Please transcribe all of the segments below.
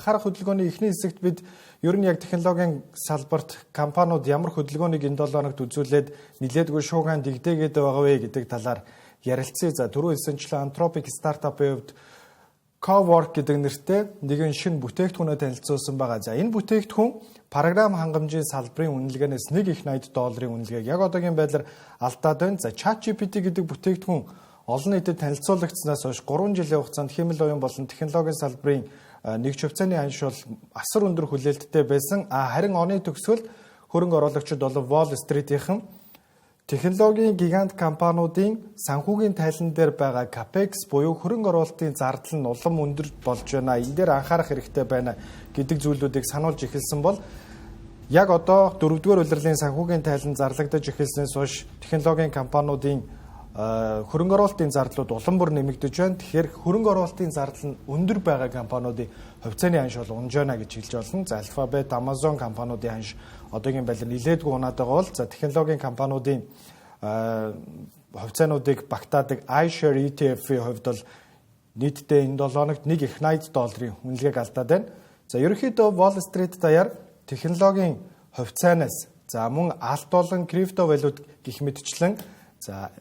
Анхаарах хөдөлгөөний эхний хэсэгт бид ер нь яг технологийн салбарт компаниуд ямар хөдөлгөөнийг энэ 7 хоногт үзүүлээд нилээдгүй шуугиан дэгдээгээд байгаа вэ гэдэг талаар ярилцъя. За, түрүү хэлсэнчлэн Anthropic стартапын хувьд Cowork гэдэг нэртэй нэгэн шинэ бүтээгдэхүүнээ танилцуулсан байгаа. За, энэ бүтээгдэхүүн програм хангамжийн салбарын үнэлгээнээс нэг их 80 долларын үнэлгээг яг одоогийн байдлаар алдаад байна. За, ChatGPT гэдэг бүтээгдэхүүн олон нийтэд танилцуулагдсанаас хойш 3 жилийн хугацаанд хиймэл оюун болон технологийн салбарын нэгж хувьцааны ханш бол асар өндөр хүлээлттэй байсан. А харин оны төгсгөлд хөрөнгө оруулагчид болон Wall Street-ийнхэн технологийн гигант компаниудын санхүүгийн тайлан дээр байгаа Capex буюу хөрөнгө оруулалтын зардал нь улам өндөр болж байна. Энэ дээр анхаарах хэрэгтэй байна гэдэг зүйлүүдийг сануулж эхэлсэн бол яг одоо 4-р улирлын санхүүгийн тайлан зарлагдаж эхэлснээс хойш технологийн компаниудын хөрөнгө оруулалтын зардлууд улам бүр нэмэгдэж байна. Тэгэхээр хөрөнгө оруулалтын зардал нь өндөр байгаа компаниудын хувьцааны ханш бол унж байна гэж хэлж болно. За, Alphabet, Amazon компаниудын ханш одоогийн байдлаар нилээдгүй унаад байгаа бол, за, технологийн компаниудын хувьцаануудыг багтаадаг iShares ETF-ийн хувьд бол нийтдээ энэ 7 хоногт нэг их 80 долларын үнэлгээг алдаад байна. За, ерөнхийдөө Wall Street даяар технологийн хувьцаанаас, за, мөн алт болон крипто валют гэх мэтчлэн, за,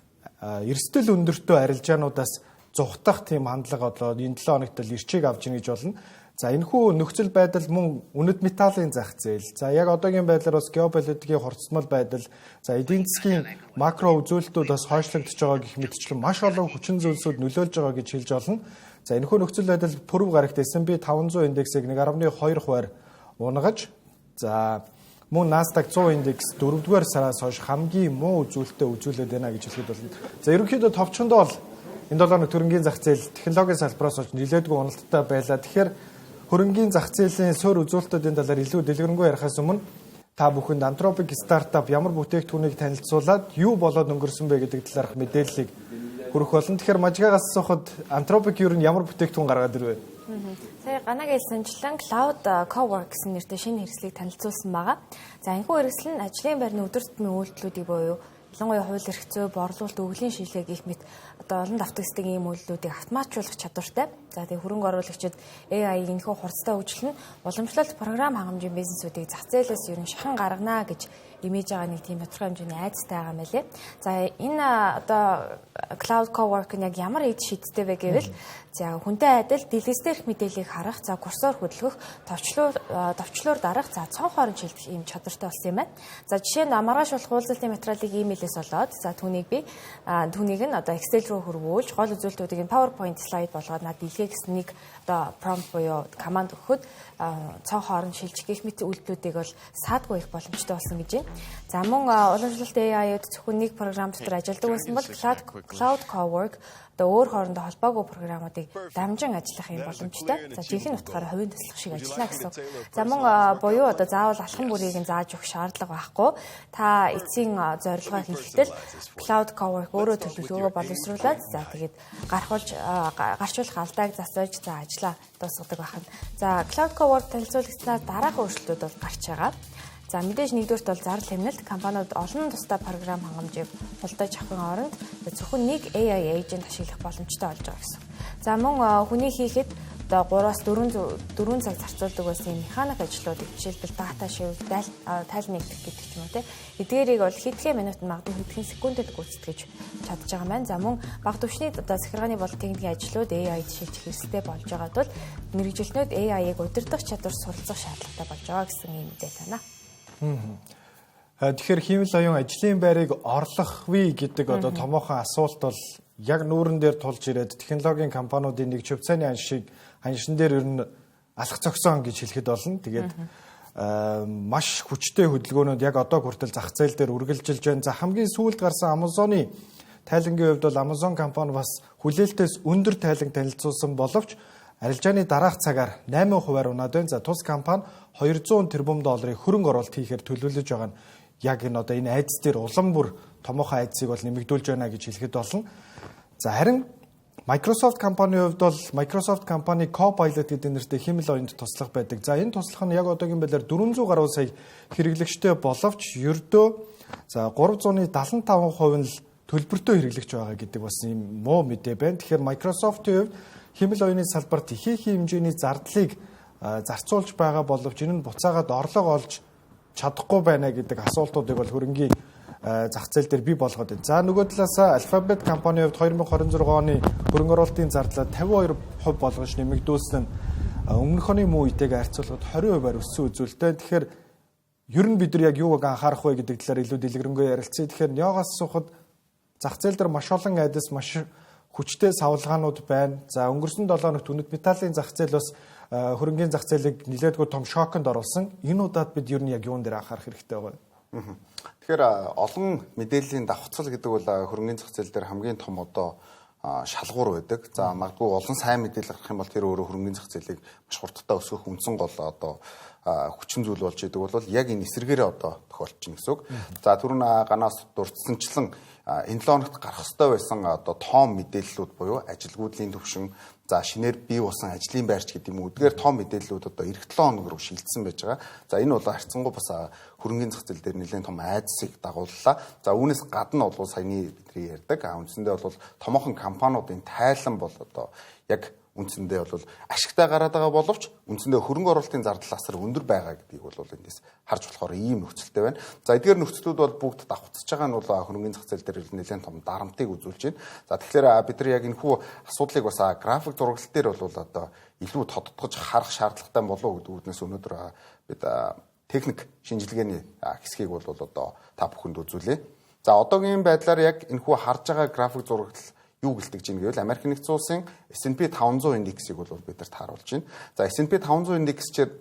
эрсдэл өндөртөө арилжаануудаас зугтах тийм хандлага одоо энэ 7 хоногт л эрчийг авч ийн гэж болно. За, энэхүү нөхцөл байдал мөн үнэт металлын зах зээл. За, яг одоогийн байдлаар бас геополитикийн хурцсмал байдал, за, эдийн засгийн макро үзүүлэлтүүд бас хойшлогдож байгаа гэх мэтчлэн маш олон хүчин зүйлсүүд нөлөөлж байгаа гэж хэлж болно. За, энэхүү нөхцөл байдал пүрэв гарагт S&P 500 индексийг 1.2 хувиар унагаж, за, мөн Nasdaq 100 индекс 4-р сараас хойш хамгийн муу үзүүлэлтээ үзүүлээд байна гэж хэлэхэд болно. За, ерөнхийдөө товчхондоо бол энэ 7 хоног хөрөнгийн зах зээл технологийн салбараас хойш нилээдгүй уналттай байлаа. Тэгэхээр хөрөнгийн зах зээлийн суурь үзүүлэлтүүдийн талаар илүү дэлгэрэнгүй ярихаас өмнө та бүхэнд Anthropic стартап ямар бүтээгдэхүүнийг танилцуулаад юу болоод өнгөрсөн бэ гэдэг талаарх мэдээллийг хүргэх болно. Тэгэхээр Мажгаагаас асуухад Anthropic ер нь ямар бүтээгдэхүүн гаргаад ирвэ? Сая Ганаг хэлсэнчлэн Claude Cowork гэсэн нэртэй шинэ хэрэгслийг танилцуулсан байгаа. За, энэхүү хэрэгсэл нь ажлын байрны өдөр тутмын үйлдэлүүдийг буюу ялангуяа хууль эрх зүй, борлуулалт, өгөгдлийн шинжилгээ гэх мэт одоо олон давтагддаг ийм үйлдэлүүдийг автоматжуулах чадвартай. За, тэгээ хөрөнгө оруулагчид AI энэхүү хурцтай хөгжил нь уламжлалт програм хангамжийн бизнесүүдийг зах зээлээс ер нь шахан гаргана гэж эмээж байгаа нэг тийм тодорхой хэмжээний айдастай байгаа юм байлээ. За, энэ одоо Claude Cowork нь яг ямар эд шидтэй вэ гэвэл, за, хүнтэй адил дэлгэц дээрх мэдээллийг харах, за, курсор хөдөлгөх, товчлуур дарах, за, цонх хооронд шилжих ийм чадвартай болсон юм байна. За, жишээ нь маргааш болох уулзалтын материалыг имэйлээс олоод, за, түүнийг нь одоо Excel рүү хөрвүүлж, гол үзүүлэлтүүдийг нь PowerPoint слайд болгоод над илгээ гэсэн нэг одоо prompt буюу команд өгөхөд цонх хооронд шилжих гэх мэт үйлдэлүүдийг бол саадгүй их боломжтой болсон гэж байна. За, мөн уламжлалт AI-уд зөвхөн нэг програм дотор ажилладаг байсан бол Claude Cowork одоо өөр хоорондоо холбоогүй програмуудыг дамжин ажиллах юм боломжтой. За, жинхэнэ утгаараа хувийн туслах шиг ажиллана гэсэн. За, мөн буюу одоо заавал алхам бүрийг нь зааж өгөх шаардлага байхгүй. Та эцсийн зорилгоо хэлэхдээ л Claude Cowork өөрөө төлөвлөгөөгөө боловсруулад, за, тэгээд гарахулж гарчуулах алдааг засаж, за, ажлаа дуусгадаг байна. За, Claude Cowork танилцуулагдсанаар дараахан өөрчлөлтүүд бол гарч байгаа. За, мэдээж нэгдүгээрт бол зардал хэмнэлт. Компаниуд олон тусдай програм хангамжийг худалдаж авахын оронд зөвхөн нэг AI agent ашиглах боломжтой болж байгаа гэсэн. За, мөн хүний хийхэд одоо 3-аас 4 цаг зарцуулдаг байсан механик ажлуудыг, жишээлбэл дата шив, тайл нэгдэх гэдэг ч юм уу, те. Эдгээрийг бол хэдхэн минутанд, магадгүй хэдхэн секундэд гүйцэтгэж чадж байгаа юм байна. За, мөн бага түвшний одоо захиргааны болон техникийн ажлууд AI-д шилжих эрсдэлтэй болж байгаа тул мэргэжилтнүүд AI-г удирдах чадвар суралцах шаардлагатай болж байгаа гэсэн ийм мэдээлэл байна. Тэгэхээр хиймэл оюун ажлын байрыг орлох вэ гэдэг одоо томоохон асуулт бол яг нүүрэн дээр тулж ирээд технологийн компаниудын нэг хувьцааны ханшийг ханшин дээр ер нь алах зогсон гэж хэлэхэд болно. Тэгээд маш хүчтэй хөдөлгөөнүүд яг одоо хүртэл зах зээл дээр үргэлжилж байна. За, хамгийн сүүлд гарсан Amazon-ы тайлангийн хувьд бол Amazon компани бас хүлээлтээс өндөр тайлан танилцуулсан боловч арилжааны дараах цагаар 8 хувиар унаад байна. За, тус компани 200 тэрбум долларын хөрөнгө оруулалт хийхээр төлөвлөж байгаа нь яг энэ одоо энэ айдас дээр улам бүр томоохон айдсыг бол нэмэгдүүлж байна гэж хэлэхэд болно. За, харин Microsoft компанийн хувьд бол Microsoft компани Copilot гэдэг нэртэй хиймэл оюунд туслах байдаг. За, энэ туслах нь яг одоогийн байдлаар 400 гаруй сая хэрэглэгчтэй боловч ердөө, за, 375% нь л төлбөртэй хэрэглэгч байгаа гэдэг бас юм муу мэдээ байна. Тэгэхээр Microsoft-ийн хувьд хиймэл оюуны салбарт ихээхэн хэмжээний зардлыг зарцуулж байгаа боловч энэ нь буцаагаад орлого олж чадахгүй байна гэдэг асуултуудыг бол хөрөнгийн зах зээл дээр бий болгоод байна. За, нөгөө талаас Alphabet компанийн хувьд 2026 оны хөрөнгө оруулалтын зардлаа 52% болгож нэмэгдүүлсэн нь өмнөх оны мөн үетэйгээ харьцуулахад 20%-аар өссөн үзүүлэлттэй. Тэгэхээр ер нь бид нар яг юуг анхаарах вэ гэдэг талаар илүү дэлгэрэнгүй ярилцъя. Тэгэхээр Ниогоос асуухад зах зээл дээр маш олон айдас, маш хүчтэй савлгаанууд байна. За, өнгөрсөн 7 хоногт үнэт металлын зах зээл бас хөрөнгийн зах зээлийг нэлээдгүй том шоконд оруулсан. Энэ удаад бид ер нь яг юун дээр анхаарах хэрэгтэй байгаа вэ? Тэгэхээр олон мэдээллийн давхцал гэдэг бол хөрөнгийн зах зээл дээр хамгийн том одоо шалгуур байдаг. За, магадгүй олон сайн мэдээлэл гарах юм бол тэр өөрөө хөрөнгийн зах зээлийг маш хурдтай өсгөх үндсэн гол одоо хүчин зүйл болж идэг бол яг энэ эсрэгээрээ одоо тохиолдчихно гэсэн үг. За, түрүүн ганаас дурдсанчлан энэ 7 хоногт гарах ёстой байсан одоо том мэдээллүүд буюу ажилгүйдлийн түвшин, за, шинээр бий болсон ажлын байрч гэдэг юм уу, эдгээр том мэдээллүүд одоо ирэх 7 хоног руу шилжсэн байж байгаа. За, энэ бол харьцангуй бас хөрөнгийн зах зээл дээр нэлээд том айдсыг дагууллаа. За, үүнээс гадна бол саяны бидний ярьдаг үндсэндээ бол томоохон компаниудын тайлан бол одоо яг үндсэндээ бол ашигтай гараад байгаа боловч үндсэндээ хөрөнгө оруулалтын зардал асар өндөр байгаа гэдгийг бол эндээс харж болохоор ийм нөхцөлтэй байна. За, эдгээр нөхцлүүд бол бүгд давхцаж байгаа нь бол хөрөнгөний зах зээл дээр нэлээд том дарамтыг үзүүлж байна. За, тэгэхээр бид нар яг энэхүү асуудлыг бас график зураглал дээр бол одоо илүү тодтогч харах шаардлагатай болов уу гэдэг үүднээс өнөөдөр бид техник шинжилгээний хэсгийг бол одоо та бүхэнд үзүүлье. За, одоогийн байдлаар яг энэхүү харж байгаа график зураглал юу гэлтэж байна гэвэл Америк нэгдсэн улсын S&P 500 индексийг бол бид нарт харуулж байна. За, S&P 500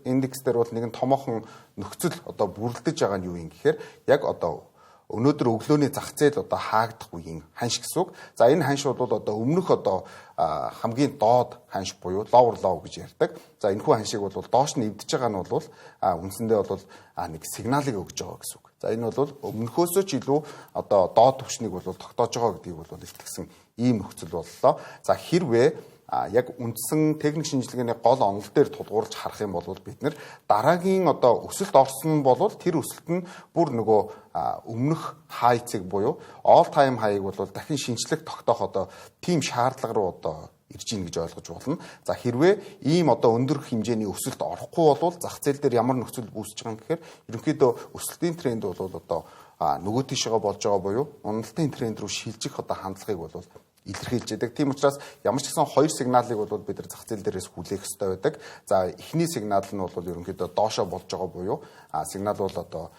индекс дээр бол нэгэн томоохон нөхцөл одоо бүрэлдэж байгаа нь юу юм гэхээр яг одоо өнөөдөр өглөөний зах зээл одоо хаагдах үеийн ханш гэсэн үг. За, энэ ханш бол одоо өмнөх одоо хамгийн доод ханш буюу lower low гэж ярьдаг. За, энэхүү ханшийг бол доош нь эвдэж байгаа нь бол үндсэндээ бол нэг сигналыг өгж байгаа гэсэн үг. За, энэ бол өмнөхөөсөө ч илүү одоо доод түвшнийг бол тогтоож байгаа гэдгийг бол илтгэсэн ийм нөхцөл боллоо. За, хэрвээ яг үндсэн техник шинжилгээний гол онол дээр тулгуурлаж харах юм бол бид нар дараагийн одоо өсөлт орсон бол тэр өсөлт нь бүр нөгөө өмнөх high-цэг буюу all time high-ыг бол дахин шинэчлэх тогтоох одоо тийм шаардлага руу одоо ирж ийн гэж ойлгож болно. За, хэрвээ ийм одоо өндөр хэмжээний өсөлт орохгүй бол зах зээл дээр ямар нөхцөл үүсэж байгаа юм гэхээр ерөнхийдөө өсөлтийн тренд бол одоо нөгөө тийшээ болж байгаа буюу уналтын тренд рүү шилжих одоо хандлагыг бол илэрхийлж байдаг. Тийм учраас ямар ч гэсэн хоёр сигналыг бол бид нар зах зээл дээрээс хүлээх ёстой байдаг. За, эхний сигнал нь бол ерөнхийдөө доошоо болж байгаа буюу сигнал бол одоо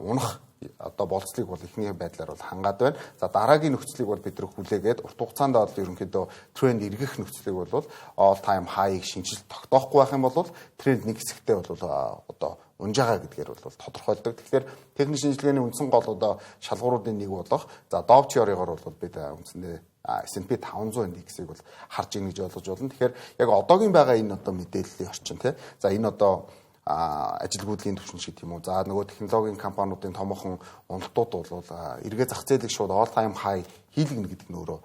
унах одоо болцлыг бол эхний байдлаар бол хангаад байна. За, дараагийн нөхцөлийг бол бид нар хүлээгээд урт хугацаанд бол ерөнхийдөө тренд эргэх нөхцөлийг бол all time high-ыг шинэчилж тогтоохгүй байх юм бол тренд нэг хэсэгтээ бол одоо унж байгаа гэдгээр бол тодорхойлдог. Тэгэхээр техник шинжилгээний үндсэн гол одоо шалгууруудын нэг болох за Dow theory-гоор бол бид үндсэндээ S&P 500 индексийг бол харж ийн гэж ойлгож байна. Тэгэхээр яг одоогийн байгаа энэ одоо мэдээллийн орчин, тий. За, энэ одоо ажилгүйдлийн түвшин шиг тийм үү. За, нөгөө технологийн компаниудын томоохон уналтууд бол эргээ зах зээлийг шууд all time high хийлгэнэ гэдэг нь өөрөө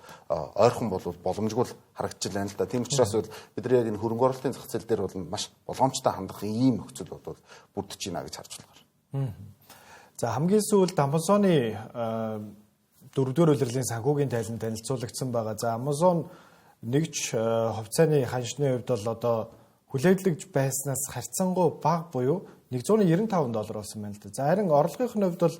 ойрхон бол боломжгүй л харагдчихлаа л да. Тийм учраас бол бид нар яг энэ хөрөнгө оруулалтын зах зээл дээр бол маш болгоомжтой хандах ийм нөхцөл бол бүрдэж байна гэж харж болохоор. За, хамгийн сүүлд Amazon-ы дөрөвдүгээр улирлын санхүүгийн тайлан танилцуулагдсан байгаа. За, Amazon нэгж хувьцааны ханшны хувьд бол одоо хүлээглэж байснаас харьцангуй бага буюу 195 доллар болсон байна л да. За, харин орлогын хувьд бол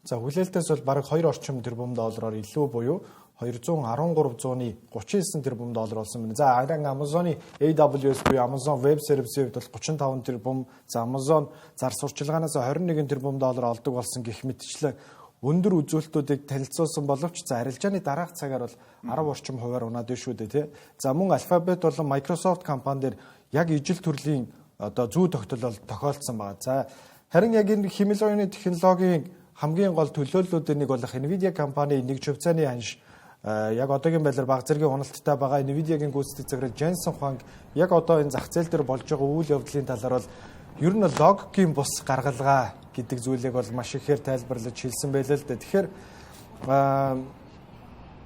за хүлээлтээс бол бараг 2 орчим тэрбум доллараар илүү буюу 213.39 тэрбум доллар болсон байна. За, харин Amazon-ы AWS буюу Amazon Web Service-ийн хувьд бол 35 тэрбум, за Amazon зар сурталчилгаанаас 21 тэрбум доллар олдог болсон гэх мэтчлэн өндөр үзүүлэлтүүдийг танилцуулсан боловч за арилжааны дараах цагаар бол 10 орчим хувиар унаад байна шүү дээ, тий. За, мөн Alphabet болон Microsoft компани дээр яг ижил төрлийн одоо зүү тогтол бол тохиолдсон байна. За, харин яг энэ хиймэл оюуны технологийн хамгийн гол төлөөллүүдийн нэг болох Nvidia компани нэг хувьцааны ханш яг одоогийн байдлаар бага зэргийн уналттай байгаа. Nvidia-гийн гүйцэтгэх захирал Jensen Huang яг одоо энэ зах зээл дээр болж байгаа үйл явдлын талаар бол ер нь логикийн бус гаргалгаа гэдэг зүйлийг бол маш ихээр тайлбарлаж хэлсэн байлаа л дээ. Тэгэхээр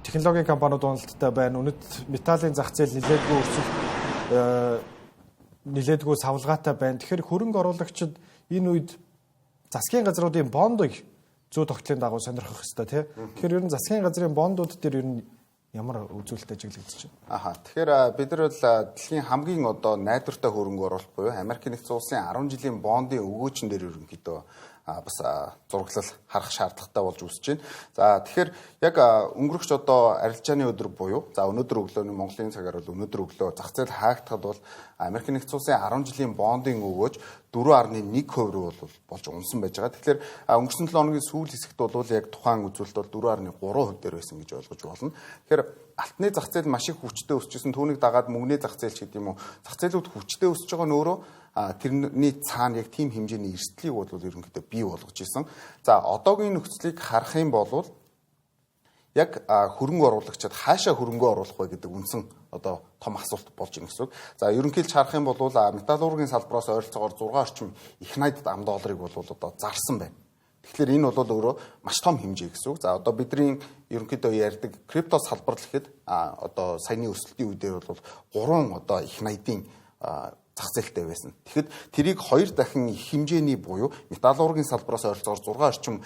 технологийн компаниуд уналттай байна. Үнэт металлын зах зээл нэлээдгүй өрсөлд, нэлээдгүй савлгаатай байна. Тэгэхээр хөрөнгө оруулагчид энэ үед засгийн газруудын бондыг зүй тогтлын дагуу сонирхох ёстой, тий. Тэгэхээр ер нь засгийн газрын бондууд дээр ер нь Ямар үзүүлэлт ажиглагдаж байна? Аха. Тэгэхээр бид нар бол дэлхийн хамгийн одоо найдвартай хөрөнгө оруулалт буюу Америкийн нэгдсэн улсын 10 жилийн бондын өгөөчн дээр ерөнхийдөө бас зураглал харах шаардлагатай болж үүсэж байна. За, тэгэхээр яг өнгөрөх одоо арилжааны өдөр буюу за өнөөдөр өглөөний Монголын цагаар бол өнөөдөр өглөө зах зээл хаагдахад бол Америкийн нэгдсэн улсын 10 жилийн бондын өгөөж 4.1% рүү бол болж унсан байж байгаа. Тэгэхээр өнгөрсөн 7 хоногийн сүүл хэсэгт бол яг тухайн үзүүлэлт бол 4.3% дээр байсан гэж ойлгож болно. Тэгэхээр алтны зах зээл маш их хүчтэй өсчихсэн. Түүнийг дагаад мөнгөний зах зээл ч гэдэг юм уу. Зах зээлүүд хүчтэй өсөж байгаа нь өөрөө тэрний цаана яг тийм хэмжээний эрсдлийг бол ерөнхийдөө бий болгож исэн. За, одоогийн нөхцөлийг харах юм бол яг хөрөнгө оруулагчид хаашаа хөрөнгө оруулах вэ гэдэг үндсэн одоо том асуулт болж байна гэсэн үг. За, ерөнхийлж харах юм бол металлургийн салбараас ойролцоогоор 6 орчим их 80 ам долларыг бол одоо зарсан байна. Тэгэхээр энэ бол өөрөө маш том хэмжээ гэсэн үг. За, одоо бидний ерөнхийдөө ярьдаг крипто салбар л гэхэд одоо саяны өсөлтийн үе дээр бол 3 одоо их 80-ын зах зээлтэй байсан. Тэгэхэд тэрийг хоёр дахин их хэмжээний буюу металлургийн салбараас ойролцоогоор 6 орчим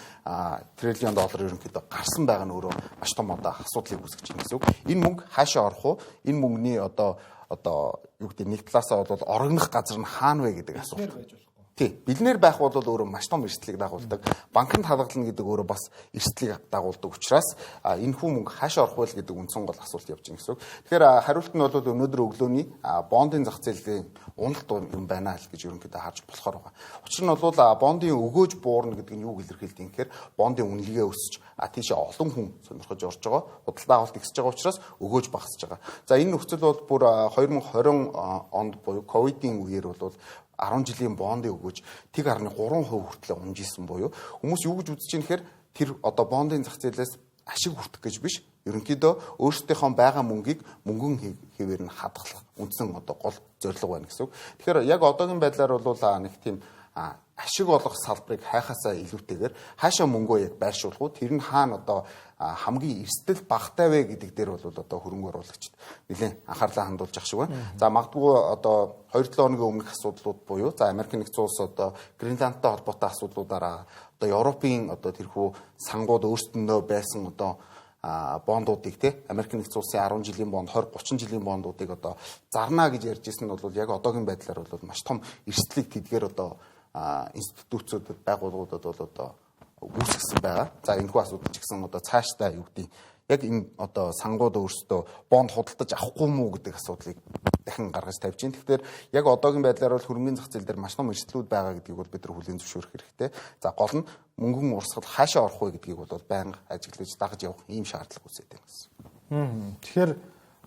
триллион доллар ерөнхийдөө гарсан байгаа нь өөрөө маш том одоо асуудлыг үүсгэж байна гэсэн үг. Энэ мөнгө хаашаа орох вэ? Энэ мөнгөний одоо юу гэдэг нэг талаасаа бол орогнох газар нь хаана вэ гэдэг асуулт. Тий, бэлнээр байх бол өөрөө маш том эрсдлийг дагуулдаг. Банкнд хадгална гэдэг өөрөө бас эрсдлийг дагуулдаг учраас энэ хүү мөнгө хаашаа орох вэ гэдэг үндсэн гол асуулт явж байна гэсэн үг. Тэгэхээр хариулт нь бол өнөөдөр өглөөний бондын зах зээлийн уналт юм байна л гэж ерөнхийдөө харж болохоор байгаа. Учир нь бол бондын өгөөж буурна гэдэг нь юуг илэрхийлдэг юм гэхээр бондын үнэлгээ өсөж, тийшээ олон хүн сонирхож орж байгаа, худалдаа авалт ихсэж байгаа учраас өгөөж багасж байгаа. За, энэ нөхцөл бол бүр 2020 онд буюу ковидын үеэр бол 10 жилийн бондын өгөөж 1.3% хүртэл унж исэн буюу хүмүүс юу гэж үзэж байгаа нэхэр тэр одоо бондын зах зээлээс ашиг хүртэх гэж биш, ерөнхийдөө өөрсдийнхөө байгаа мөнгийг мөнгөн хэвээр нь хадгалах үндсэн одоо гол зорилго байна гэсэн үг. Тэгэхээр яг одоогийн байдлаар бол нэг тийм ашиг олох салбарыг хайхаасаа илүүтэйгээр хаашаа мөнгөө яг байршуулах уу, тэр нь хаана одоо хамгийн эрсдэл багатай вэ гэдэг дээр бол одоо хөрөнгө оруулагчид нэлээд анхаарлаа хандуулж ах шиг байна. За, магадгүй одоо 2-7 хоногийн өмнөх асуудлууд буюу за Америк нэгдсэн улс одоо Гренландтай холбоотой асуудлуудаараа одоо Европын одоо тэрхүү сангууд өөрсдөндөө байсан одоо бондуудыг те Америк нэгдсэн улсын 10 жилийн бонд, 20, 30 жилийн бондуудыг одоо зарнаа гэж ярьж ирсэн нь бол яг одоогийн байдлаар бол маш том эрсдлийг тэдгээр одоо институцүүдэд, байгууллагуудад бол одоо үүсгэсэн байгаа. За, энэхүү асуудал ч гэсэн одоо цаашдаа юу гэдэг яг энэ одоо сангууд өөрсдөө бонд худалдаж авахгүй мүү гэдэг асуудлыг дахин гаргаж тавьж байна. Тэгэхээр яг одоогийн байдлаар бол хөрөнгөний зах зээл дээр маш том эрсдлүүд байгаа гэдгийг бол бид нар хүлээн зөвшөөрөх хэрэгтэй. За, гол нь мөнгөн урсгал хаашаа орох вэ гэдгийг бол байнга ажиглаж дагаж явах ийм шаардлага үүсээд байна гэсэн. Тэгэхээр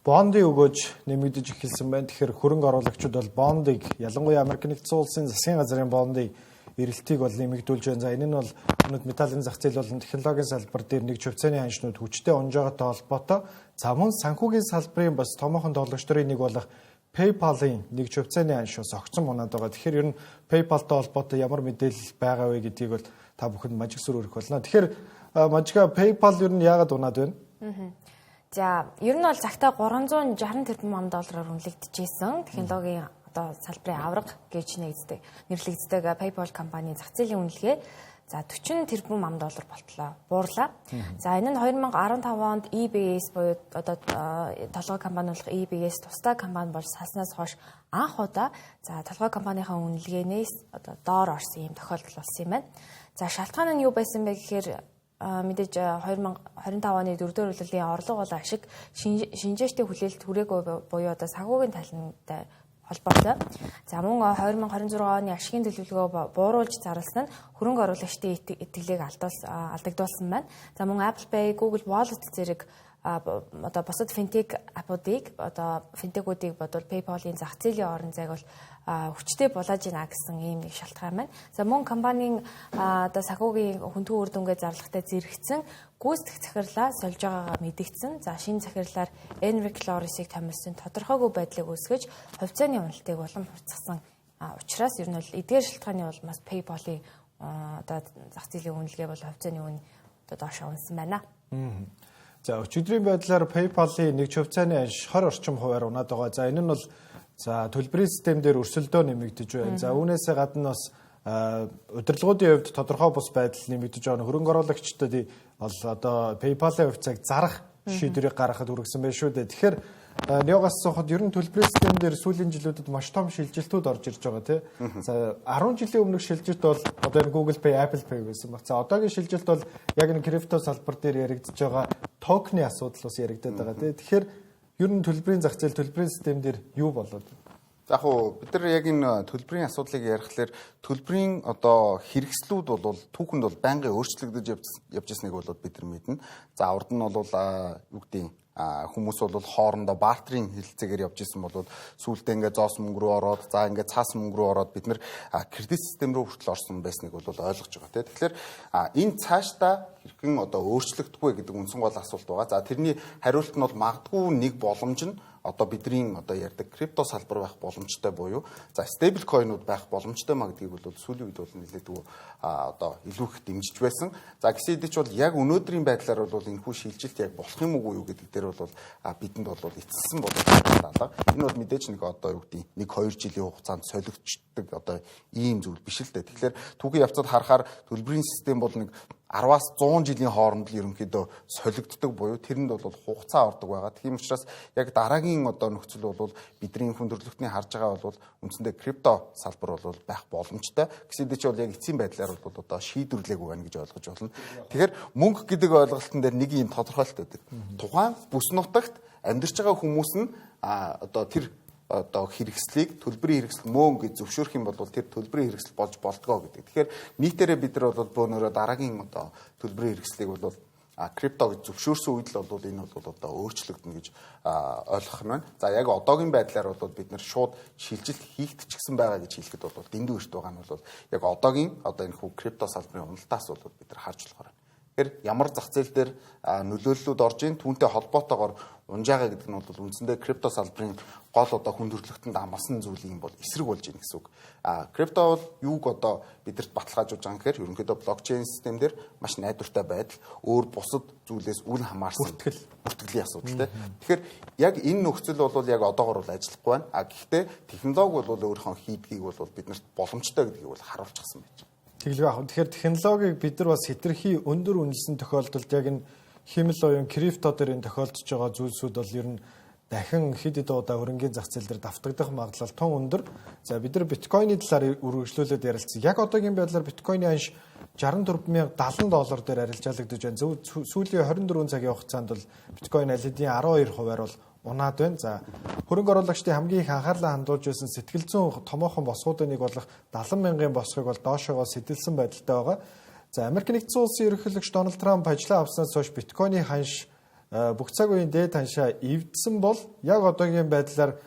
бондын өгөөж нэмэгдэж эхэлсэн байна. Тэгэхээр хөрөнгө оруулагчид бол бондыг, ялангуяа Америк нэгдсэн улсын засгийн газрын бондыг эрэлтийг бол нэмэгдүүлж байна. За, энэ нь бол өнөөдөр металлын зах зээл болон технологийн салбар дээр нэг хувьцааны ханшнууд хүчтэй унж байгаатай холбоотой. За, мөн санхүүгийн салбарын бас томоохон тоглогч нарын нэг болох PayPal-ын нэг хувьцааны ханш бас огцон унаад байгаа. Тэгэхээр ер нь PayPal-тай холбоотой ямар мэдээлэл байгаа вэ гэдгийг бол та бүхэнд мажиг сүр өргөх болно. Тэгэхээр мажига, PayPal ер нь яагаад унаад байна? За, ер нь бол цагтаа 360 тэрбум ам доллараар үнэлэгдэжсэн технологийн одоо салбарын авраг гэж нэгддэг нэрлэгддэг PayPal компани зах зээлийн үнэлгээ за 40 тэрбум ам доллар болтлоо буурлаа. За, энэ нь 2015 онд eBay-с буюу одоо толгой компани болох eBay-с тусдай компани болж салснаас хойш анх удаа за толгой компанийнхаа үнэлгээнээс одоо доор орсон юм тохиолдол болсон юм байна. За, шалтгаан нь юу байсан бэ гэхээр мэдээж 2025 оны 4-р улирлын орлого бол ашиг шинжээчтэй хүлээлт хүрээгүй буюу одоо санхүүгийн талантай холбоотой. За, мөн 2026 оны ашигын төлөвлөгөө бууруулж зарласан нь хөрөнгө оруулагчдын итгэлийг алдагдуулсан байна. За, мөн Apple Pay, Google Wallet зэрэг одоо бусад финтек аппуудыг, одоо финтекүүдийг бодвол PayPal-ын зах зээлийн орон зайг бол хүчтэй булааж гинэ гэсэн ийм нэг шалтгаан байна. За, мөн компанийн одоо санхүүгийн хүндхэн үр дүнгээ зарлахтай зэрэгцэн гүйцэтгэх захирлаа сольж байгаагаа мэдэгдсэн. За, шинэ захирлаар Enrique Loris-ыг томилсон тодорхойгүй байдлыг үүсгэж хувьцааны уналтыг улам хурцгасан учраас ер нь бол эдгээр шалтгааны улмаас PayPal-ын одоо зах зээлийн үнэлгээ бол хувьцааны үн одоо доош унсан байна. За, өчигдрийн байдлаар PayPal-ын нэг хувьцааны ханш 20 орчим хувиар унаад байгаа. За, энэ нь бол за төлбөрийн систем дээр өрсөлдөө нэмэгдэж байна. За, үүнээсээ гадна бас удирдлагуудын хувьд тодорхой бус байдал нэмэгдэж байгаа. Хөрөнгө оруулагчдад бол одоо PayPal-ын хувьцааг зарах шийдвэрийг гаргахад хүргэсэн байх шүү дээ. Тэгэхээр Неогоос асуухад ер нь төлбөрийн систем дээр сүүлийн жилүүдэд маш том шилжилтүүд орж ирж байгаа тий. За 10 жилийн өмнөх шилжилт бол одоо энэ Google Pay, Apple Pay байсан баг. За одоогийн шилжилт бол яг энэ крипто салбар дээр яригдж байгаа токены асуудал бас яригдаад байгаа тий. Тэгэхээр ер нь төлбөрийн зах зээл, төлбөрийн систем дээр юу болоод байна? За яг хуу бид нар яг энэ төлбөрийн асуудлыг ярихлаар төлбөрийн одоо хэрэгслүүд бол түүхэнд бол байнгын өөрчлөгдөж явж байсныг бол бид нар мэднэ. За урд нь бол юу гэдэг хүмүүс бол хоорондоо бартерын хэлэлцээгээр явж исэн бол сүүлдээ ингээд зоос мөнгө рүү ороод за ингээд цаас мөнгө рүү ороод бид нар кредит систем рүү хүртэл орсон байсныг бол ойлгож байгаа тийм. Тэгэхээр энэ цаашдаа хэрхэн одоо өөрчлөгдөхгүй гэдэг үндсэн гол асуулт байгаа. За тэрний хариулт нь бол магадгүй нэг боломж нь одоо бидний одоо ярьдаг крипто салбар байх боломжтой буюу за stable coin-ууд байх боломжтой маа гэдгийг бол сүүлийн үед бол нэлээдгүй одоо илүү их дэмжиж байсан. За гэсэн хэдий ч бол яг өнөөдрийн байдлаар бол энэхүү шилжилт яг болох юм уу юу гэдэг дээр бол бидэнд бол эцэссэн бол алга. Энэ бол мэдээж нэг одоо юу гэдэг 1-2 жилийн хугацаанд солигддог одоо ийм зүйл биш л дээ. Тэгэхээр түүхийн явцад харахаар төлбөрийн систем бол нэг 10-аас 100 жилийн хооронд л ерөнхийдөө солигддог буюу тэрэнд бол хугацаа ордог байгаа. Тийм учраас яг дараагийн одоо нөхцөл бол бидний хүн төрөлхтний харж байгаа бол үндсэндээ крипто салбар бол байх боломжтой. Гэсэн хэдий ч бол яг эцсийн байдлаар бол одоо шийдвэрлээгүй байна гэж ойлгож байна. Тэгэхээр мөнгө гэдэг ойлголтын дээр нэг юм тодорхойлолт байдаг. Тухайн бүс нутагт амьдарч байгаа хүмүүс нь одоо тэр одоо хэрэгслийг төлбөрийн хэрэгсэл мөн гэж зөвшөөрөх юм бол тэр төлбөрийн хэрэгсэл болж болдгоо гэдэг. Тэгэхээр нийтээрээ бид нар бол бөөнөрөө дараагийн одоо төлбөрийн хэрэгслийг бол крипто гэж зөвшөөрсөн үед л бол энэ бол одоо өөрчлөгдөнө гэж ойлгох нь байна. За яг одоогийн байдлаар бол бид нар шууд шилжилт хийгдчихсэн байгаа гэж хэлэхэд бол дэндүү эрт байгаа нь бол яг одоогийн одоо энэ хүү крипто салбарын уналтаас бол бид нар харж болохоор байна. Тэгэхээр ямар зах зээл дээр нөлөөллүүд орж ийн түүнтэй холбоотойгоор унжаага гэдэг нь бол үндсэндээ крипто салбарын гол одоо хүн төрөлхтөнд амласан зүйлийн бол эсрэг болж байна гэсэн үг. Крипто бол юуг одоо бидэрт баталгаажуулж байгаа юм гэхээр ерөнхийдөө блокчейн систем дээр маш найдвартай байдал, өөр бусад зүйлээс үл хамаарсан бүртгэлийн асуудал тийм. Тэгэхээр яг энэ нөхцөл бол яг одоогор бол ажиллахгүй байна. Гэхдээ технологи бол өөрийнхөө хийдгийг бол биднэрт боломжтой гэдгийг бол харуулчихсан байж байна. Тэгэлгүй яах вэ? Тэгэхээр технологиг бид нар бас хэтэрхий өндөр үнэлсэн тохиолдолд яг энэ химэл оюун крипто дээр энэ тохиолдож байгаа зүйлсүүд бол ер нь дахин хэд хэд удаа хөрөнгийн зах зээл дээр давтагдах магадлал тун өндөр. За бид нар биткойны талаар үргэлжлүүлээд ярилцсан. Яг одоогийн байдлаар биткойны ханш 64,070 доллар дээр арилжаалагдаж байна. Сүүлийн 24 цагийн хугацаанд бол биткойн аль хэдийн 12%-аар бол унаад байна. За хөрөнгө оруулагчдын хамгийн их анхаарлаа хандуулж байсан сэтгэл зүйн томоохон босгоудын нэг болох 70 мянган босгыг бол доошоогоо сэтэлсэн байдалтай байгаа. За Америк нэгдсэн улсын ерөнхийлөгч Дональд Трамп ажлаа авснаас хойш биткойны ханш бүх цаг үеийн дээд ханшаа эвдсэн бол яг одоогийн байдлаар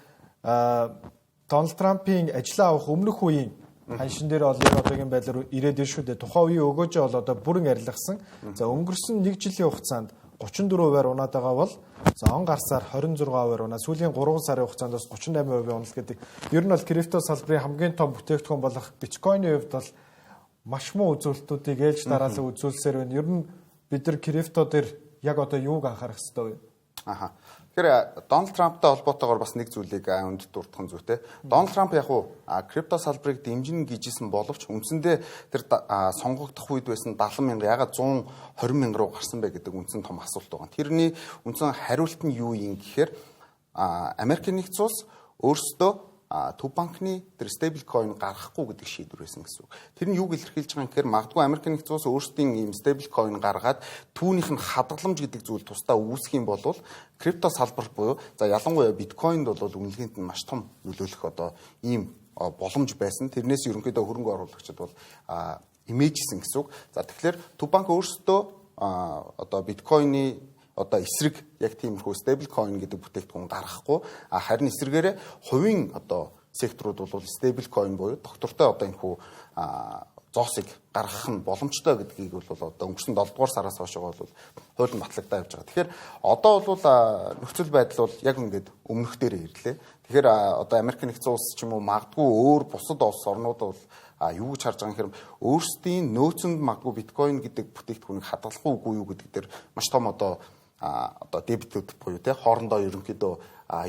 Дональд Трампын ажлаа авах өмнөх үеийн ханшин дээр бол яг одоогийн байдлаар ирээд ир шүү дээ. Тухайн үеийн өгөөжөө бол одоо бүрэн арилгасан. За өнгөрсөн 1 жилийн хугацаанд 34%-аар унаад байгаа бол за он гарсаар 26%-аар унаа. Сүүлийн 3 сарын хугацаанд бас 38% уналт гэдэг. Ер нь бол крипто салбарын хамгийн том бүтээгдэхүүн болох биткойны хувьд бол маш муу үзүүлэлтүүдийг ээлж дараалан үзүүлсээр байна. Ер нь бид нар крипто дээр яг одоо юуг анхаарах ёстой вэ? Аха. Тэгэхээр Дональд Трамптай холбоотойгоор бас нэг зүйлийг өндөд дурдах нь зүйтэй. Дональд Трамп яг уу крипто салбарыг дэмжинэ гэжсэн боловч үндсэндээ тэр сонгогдох үед байсан 70 мянга ягаад 120 мянга руу гарсан бэ гэдэг үндсэн том асуулт байгаа. Тэрний үндсэн хариулт нь юу юм гэхээр Америкийн нэгдсэн улс өөрсдөө Төв банкны тэр stable coin гаргахгүй гэдэг шийдвэр байсан гэсэн үг. Тэр нь юуг илэрхийлж байгаа юм гэхээр магадгүй Америк нэгдсэн улс өөрсдийн ийм stable coin гаргаад түүнийх нь хадгаламж гэдэг зүйл тусдаа үүсэх юм бол крипто салбар буюу за ялангуяа биткойнд бол үнэлгээнд нь маш том нөлөөлөх одоо ийм боломж байсан. Тэрнээс ерөнхийдөө хөрөнгө оруулагчид бол имэжсэн гэсэн үг. За тэгэхээр Төв банк өөрсдөө одоо биткойны одоо эсрэг яг тиймэрхүү stable coin гэдэг бүтээгдэхүүн гаргахгүй, харин эсрэгээрээ хувийн одоо секторууд бол stable coin буюу доктортой одоо энэхүү зоосыг гаргах нь боломжтой гэдгийг бол одоо өнгөрсөн 7 дугаар сараас хойш бол хуулийн батлагдаа явж байгаа. Тэгэхээр одоо бол нөхцөл байдал бол яг ингээд өмнөх дээрээ ирлээ. Тэгэхээр одоо Америк нэгдсэн улс ч юм уу магадгүй өөр бусад улс орнууд бол юу гэж харж байгаа юм хэрэг өөрсдийн нөөцөнд магадгүй биткойн гэдэг бүтээгдэхүүнийг хадгалах уугүй юу гэдэг дээр маш том одоо дебитүүд буюу те хоорондоо ерөнхийдөө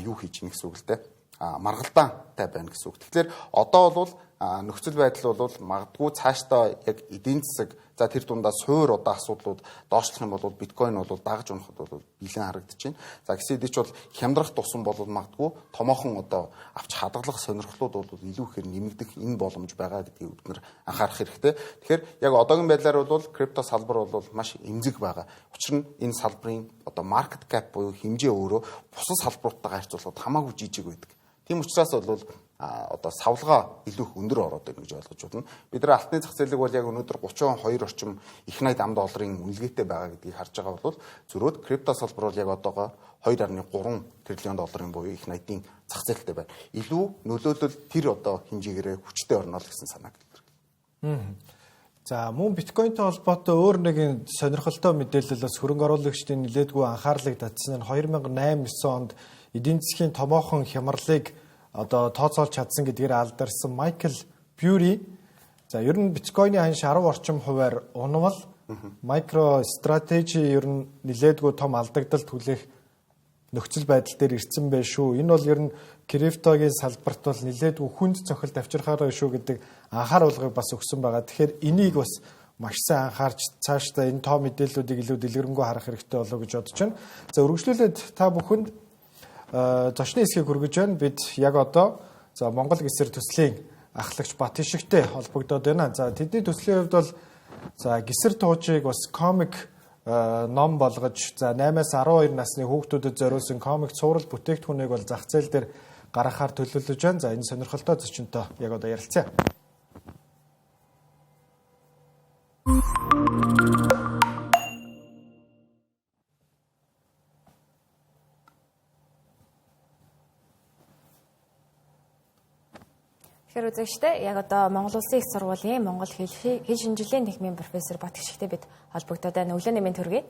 юу хийж ийн гэсэн үг л те маргалдаантай байна гэсэн үг. Тэгэхээр одоо бол нөхцөл байдал бол магадгүй цаашдаа яг эдийн засаг За тэр дундаа суур одоо асуудлууд доошлох юм бол биткойн бол дагаж унахад бол бэлэн харагдаж байна. За гэсэн хэдий ч бол хямдрах тусам бол магадгүй томоохон одоо авч хадгалах сонирхлууд бол илүү ихээр нэмэгдэх энэ боломж байгаа гэдгийг бид нар анхаарах хэрэгтэй. Тэгэхээр яг одоогийн байдлаар бол крипто салбар бол маш эмзэг байгаа. Учир нь энэ салбарын одоо market cap буюу хэмжээ өөрөө бусад салбаруудтайгаа харьцуулахад хамаагүй жижиг байдаг. Тийм учраас бол одоо савлгаа илүү их өндөр ороод ирнэ гэж ойлгож байна. Бид нар алтны зах зээлийг бол яг өнөөдөр 32 орчим их 80 ам долларын үнэлгээтэй байгаа гэдгийг харж байгаа бол зөрөөд крипто салбар бол яг одоогоо 2.3 триллион долларын буюу их 80-ийн зах зээлтэй байна. Илүү нөлөөлөл тэр одоо хэмжээгээрээ хүчтэй орно л гэсэн санааг илэрхийлнэ. За мөн биткойнтой холбоотой өөр нэгэн сонирхолтой мэдээлэл бас хөрөнгө оруулагчдын нэлээдгүй анхаарлыг татсан нь 2008 9 онд эдийн засгийн томоохон хямралыг одоо тооцоолж чадсан гэдгээр алдарсан Майкл Бьюри. За ер нь биткойны ханш 10 орчим хувиар унвал MicroStrategy ер нь нэлээдгүй том алдагдал түлээх нөхцөл байдал дээр ирсэн байх шүү. Энэ бол ер нь криптогийн салбарт бол нэлээдгүй хүнд цохилт авчирхаар байна шүү гэдэг анхааруулгыг бас өгсөн байгаа. Тэгэхээр энийг бас маш сайн анхаарч цаашдаа энэ тоо мэдээллүүдийг илүү дэлгэрэнгүй харах хэрэгтэй болов уу гэж бодож байна. За үргэлжлүүлээд та бүхэнд зочны хэсгийг хүргэж байна. Бид яг одоо за Монгол гисэр төслийн ахлагч Бат Ишигтэй холбогдоод байна. За тэдний төслийн хувьд бол за гисэр туужийг бас комик ном болгож за 8-аас 12 насны хүүхдүүдэд зориулсан комик цуврал бүтээгдэхүүнийг бол зах зээл дээр гаргахаар төлөвлөж байна. За энэ сонирхолтой зочинтой яг одоо ярилцъя. Тэгэхээр үзэгчдээ яг одоо Монгол Улсын их сургуулийн Монгол хэл шинжилгээний техникийн профессор Бат Ишигтэй бид холбогдоод байна. Өглөөний мэнд хүргэе.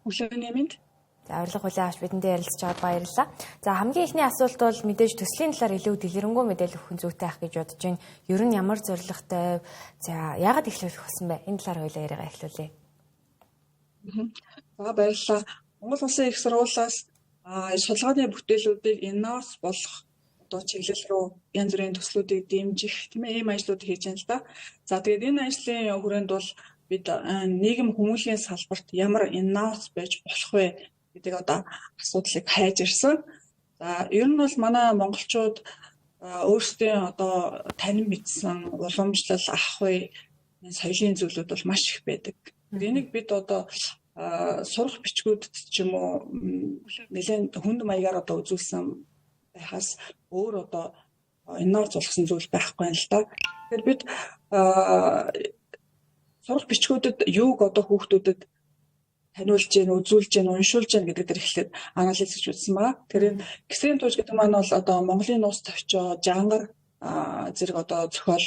Өглөөний мэнд. За урилга хүлээн авч бидэнтэй ярилцж байгаад баярлалаа. За хамгийн эхний асуулт бол мэдээж төслийн талаар илүү дэлгэрэнгүй мэдээлэл өгөх нь зүйтэй байх гэж бодож байна. Ер нь ямар зорилготой, за яагаад эхлүүлэх болсон бэ? Энэ талаар хоёулаа яриагаа эхлүүлье. За баярлалаа. Монгол Улсын их сургуулиас судалгааны бүтээлүүдийг инновац болгох одоо чиглэл рүү янз бүрийн төслүүдийг дэмжих тийм ийм ажлууд хийж байна л да. За тэгээд энэ ажлын хүрээнд бол бид нийгэм хүмүүлийн салбарт ямар инновац байж болох вэ гэдэг одоо асуудлыг хайж ирсэн. За ер нь бол манай монголчууд өөрсдийн одоо танин мэдсэн уламжлал ах бай соёлын зүйлүүд бол маш их байдаг. Энийг бид одоо сурах бичгүүдэд ч юм уу нэлээд хүнд маягаар одоо үзүүлсэн байхаас өөр одоо инновац болгосон зүйл байхгүй юм л да. Тэгэхээр бид сурах бичгүүдэд юуг одоо хүүхдүүдэд таниулж гин, үзүүлж гин, уншуулж гин гэдэг дээр эхлээд анализ хийж үзсэн байгаа. Тэр энэ гисрийн тууж гэдэг маань бол одоо Монголын нууц товчоо, жангар зэрэг одоо зохиол,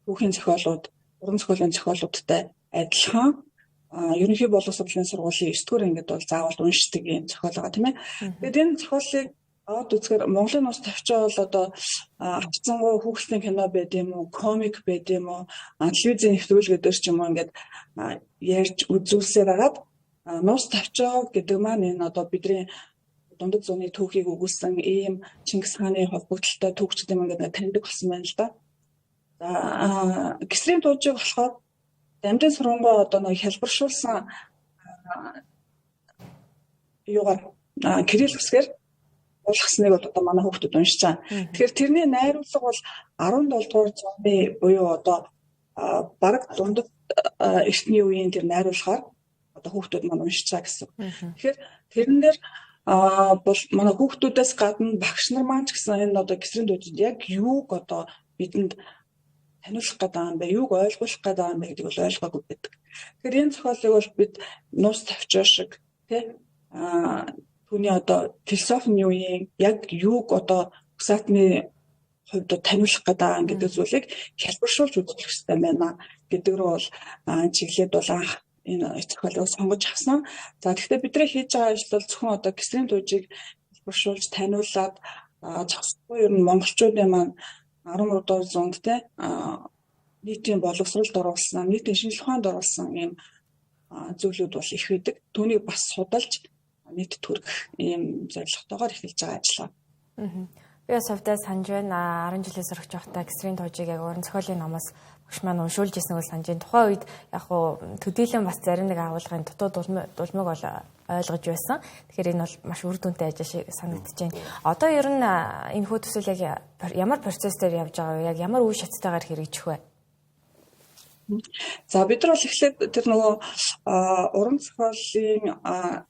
түүхийн зохиолууд, уран зохиолын зохиолуудтай адилхан ерөнхий боловсролын сургуулийн 9 дугаар ангид бол заавал уншдаг юм зохиол байгаа тийм ээ. Тэгээд энэ зохиолыг аваад үзэхээр Монголын нууц товчоо бол одоо авцсангуй хүүхэлдэйн кино байд юм уу, комик байд юм уу, телевизийн нэвтрүүлэг дээр ч юм уу ингээд ярьж үзүүлсээр хагаад нууц товчоо гэдэг маань энэ одоо бидний дундад зууны түүхийг өгүүлсэн ийм Чингис хааны холбогдлолтой түүхчд юм ингээд таньдаг болсон байна л да. За гисрийн туужийг болохоор дамдын сурангуй одоо нэг хялбаршуулсан юугаар кирилл үсгээр уулгасныг бол одоо манай хүүхдүүд уншиж байгаа. Тэгэхээр тэрний найруулга бол 17 дугаар зууны буюу одоо бараг дундад эртний үеийн тэр найруулгаар одоо хүүхдүүд маань уншиж байгаа гэсэн. Тэгэхээр тэрэн дээр бол манай хүүхдүүдээс гадна багш нар маань ч гэсэн энэ одоо гисрийн дүүжинд яг юуг одоо бидэнд таниулах гэдэг юм бэ, юуг ойлгуулах гэдэг юм бэ гэдгийг бол ойлгоогүй байдаг. Тэгэхээр энэ зохиолыг бол бид нууц товчоо шиг тий түүний одоо философи нь юу юм, яг юуг одоо Усатны хувьд таниулах гэдэг гэдэг зүйлийг хялбаршуулж үзүүлэх хэрэгтэй байна гэдэг рүү бол чиглээд бол анх энэ зохиолыг сонгож авсан. За тэгэхдээ бидний хийж байгаа ажил бол зөвхөн одоо гисрийн туужийг хялбаршуулж таниулаад зогсохгүй ер нь монголчуудын маань 13 дугаар зуунд те нийтийн боловсролд оруулсан, нийтийн шинжлэх ухаанд оруулсан ийм зүйлүүд бол их байдаг. Түүнийг бас судалж нийтэд хүргэх ийм зорилготойгоор эхэлж байгаа ажил. Би бас хувьдаа санаж байна. 10 жилээс сурч байхдаа Гисрийн туужийг яг уран зохиолын номоос багш маань уншуулж ирсэн бол санаж байна. Тухайн үед яг хуу төдийлөн бас зарим нэг агуулгын дутуу дулмыг бол ойлгож байсан. Тэгэхээр энэ бол маш үр дүнтэй ажил шиг санагдаж байна. Одоо ер нь энэ хүү төсөл яг ямар процесс дээр явж байгаа вэ? Яг ямар үе шаттайгаар хэрэгжих вэ? За, бид нар бол эхлээд тэр нөгөө уран зохиолын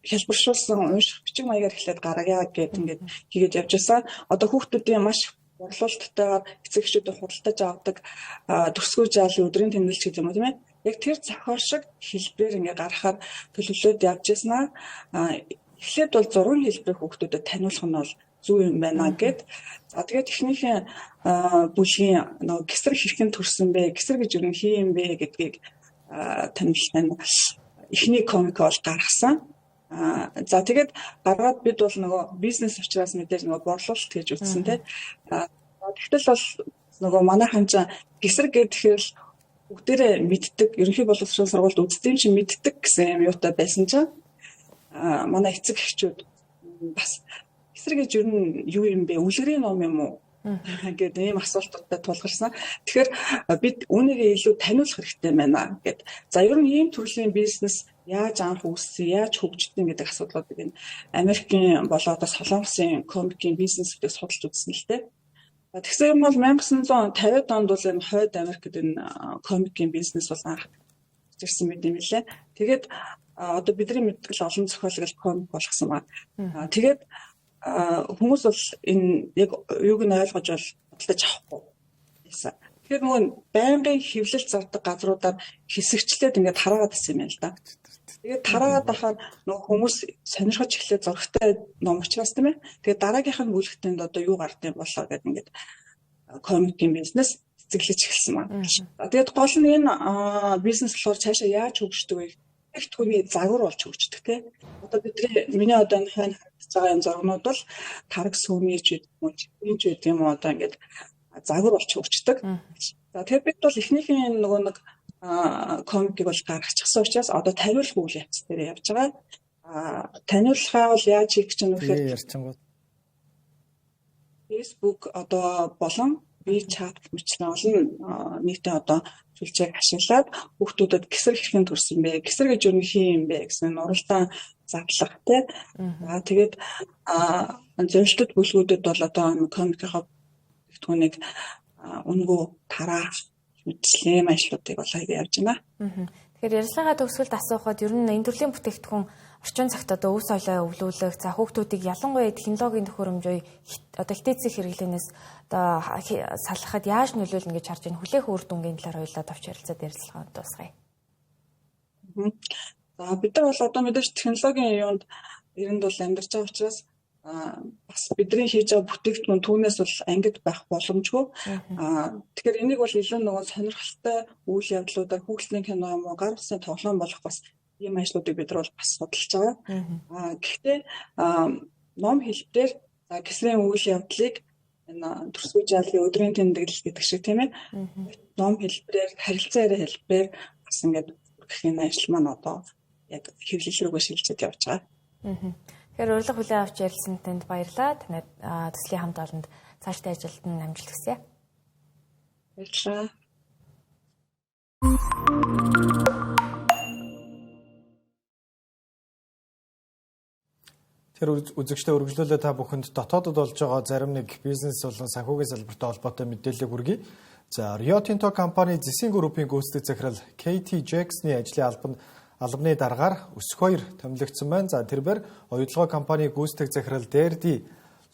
хялбаршуулсан унших бичиг маягаар эхлээд гаргая гэд ингээд хийгээд явж байсан. Одоо хүүхдүүдийн маш борлуулалттайгаар эцэг эхчүүдээ худалдаж авдаг төсгөө жаалын өдрийн тэмдэглэл гэдэг юм уу, тийм ээ. Яг тэр зохиол шиг хэлбэрээр ингээд гаргахаар төлөвлөд явж байсан аа. Эхлээд бол зургийн хэлбэрээр хүүхдүүдэд таниулах нь бол зөв юм байна гэд. За, тэгээд эхнийхээ бүлгийн нөгөө гисэр хэрхэн төрсөн бэ? Гисэр гэж юу хий юм бэ гэдгийг таниулсан эхний комик бол гаргасан. За, тэгээд гаргаад бид бол нөгөө бизнес учраас мэдээж нөгөө борлуулалт хийж үзсэн, тийм. Тэгтэл бол нөгөө манайхан ч гисэр гэхээр л бүгдээрээ мэддэг, ерөнхий боловсрол сургуульд үздэг юм чинь мэддэг гэсэн юм юутай байсан чинь манай эцэг эхчүүд бас гисэр гэж юу нь юу юм бэ? Үлгэрийн ном юм уу гэдэг ийм асуултуудтай тулгарсан. Тэгэхээр бид үүнийгээ илүү таниулах хэрэгтэй байна гэд. За, ер нь ийм төрлийн бизнес яаж анх үүссэн, яаж хөгжсөн гэдэг асуудлуудыг энэ Америкийн болоод Солонгосын комикийн бизнесүүдийг судалж үзсэн л дээ. Тэгсэн юм бол 1950-ад онд бол энэ Хойд Америкт энэ комикийн бизнес бол анх ирсэн мэт юм лээ. Тэгээд одоо бидний мэддэг л олон зохиол гэл комик болгосон байна. Тэгээд хүмүүс бол энэ яг юуг нь ойлгож бол худалдаж авахгүй байсан. Тэгэхээр нөгөө байнгын хэвлэл зардаг газруудаар хэсэгчлээд ингээд тараагаад байсан юм байна л да. Тэгээд тараагаад байхаар нөгөө хүмүүс сонирхож эхлээд, зурагтай ном учраас, тийм ээ. Тэгээд дараагийнх нь бүлэгтэнд одоо юу гард юм болоо гэдээ ингээд комикийн бизнес цэцэглэж эхэлсэн байна. Тэгээд гол нь энэ бизнес болохоор цаашаа яаж хөгждөг вэ? Бүтээгдэхүүний загвар болж хөгждөг, тийм. Одоо бидний миний одоо энэ хойно харагдаж байгаа энэ зургнууд бол тараг сүүмий ч гэдэг юм уу, ч гэдэг юм уу, одоо ингээд загвар болж хөгждөг. За, тэгэхээр бид бол эхнийхээ нөгөө нэг комикийг бол гаргачихсан учраас одоо таниулах үйл явц дээр явж байгаа. Таниулахаа бол яаж хийх гэж байна вэ гэхээр ярьчингууд Facebook одоо болон WeChat мэтчлэн олон нийтийн одоо сүлжээг ашиглаад хүүхдүүдэд гисэр хэрхэн төрсөн бэ? Гисэр гэж юу хий юм бэ гэсэн уралдаан задлах, тий. За, тэгээд зорилтод бүлгүүдэд бол одоо комикийнхаа бүтээгдэхүүнийг үнэгүй тараах мэтчлэн ажлуудыг бол аяг явж байна. Тэгэхээр ярилцлагаа төгсгөлд асуухад ер нь энэ төрлийн бүтээгдэхүүн орчин цагт одоо өв соёлоо өвлүүлэх, за, хүүхдүүдийг ялангуяа технологийн төхөөрөмжөө одоо хитээцэх хэрэглээнээс одоо салгахад яаж нөлөөлнө гэж харж байна? Хүлээх үр дүнгийн талаар хоёулаа товч ярилцаад ярилцлагаа дуусгая. За, бид нар бол одоо мэдээж технологийн юунд эрэнд бол амьдарч байгаа учраас бас бидний хийж байгаа бүтээгдэхүүн түүнээс бол ангид байх боломжгүй. Тэгэхээр энийг бол илүү нөгөө сонирхолтой үйл явдлуудаар хүүхэлдэйн кино юм уу, гар утасны тоглоом болох бас ийм ажлуудыг бид нар бол бас судалж байгаа. Гэхдээ ном хэлбэрээр гисрийн үйл явдлыг энэ төрсгөө жаалын өдрийн тэмдэглэл гэдэг шиг, тийм ээ. Ном хэлбэрээр, харилцан яриа хэлбэрээр бас ингээд гэх энэ ажил маань одоо яг хэвлэл рүүгээ шилжээд явж байгаа. Тэгэхээр урилга хүлээн авч ярилцсан танд баярлалаа. Танай төслийн хамт олонд цаашдын ажилд нь амжилт хүсье. Баярлалаа. Тэгэхээр үзэгчдээ, үргэлжлүүлээ та бүхэнд дотоодод болж байгаа зарим нэг бизнес болон санхүүгийн салбартай холбоотой мэдээллийг хүргэе. За, Rio Tinto компани зэсийн группийн гүйцэтгэх захирал KT Jackson-ы ажлын албанд албаны даргаар өсөх хоёр томилогдсон байна. За, тэрбээр оюутлогоо компани гүйцэтгэх захирал Дерди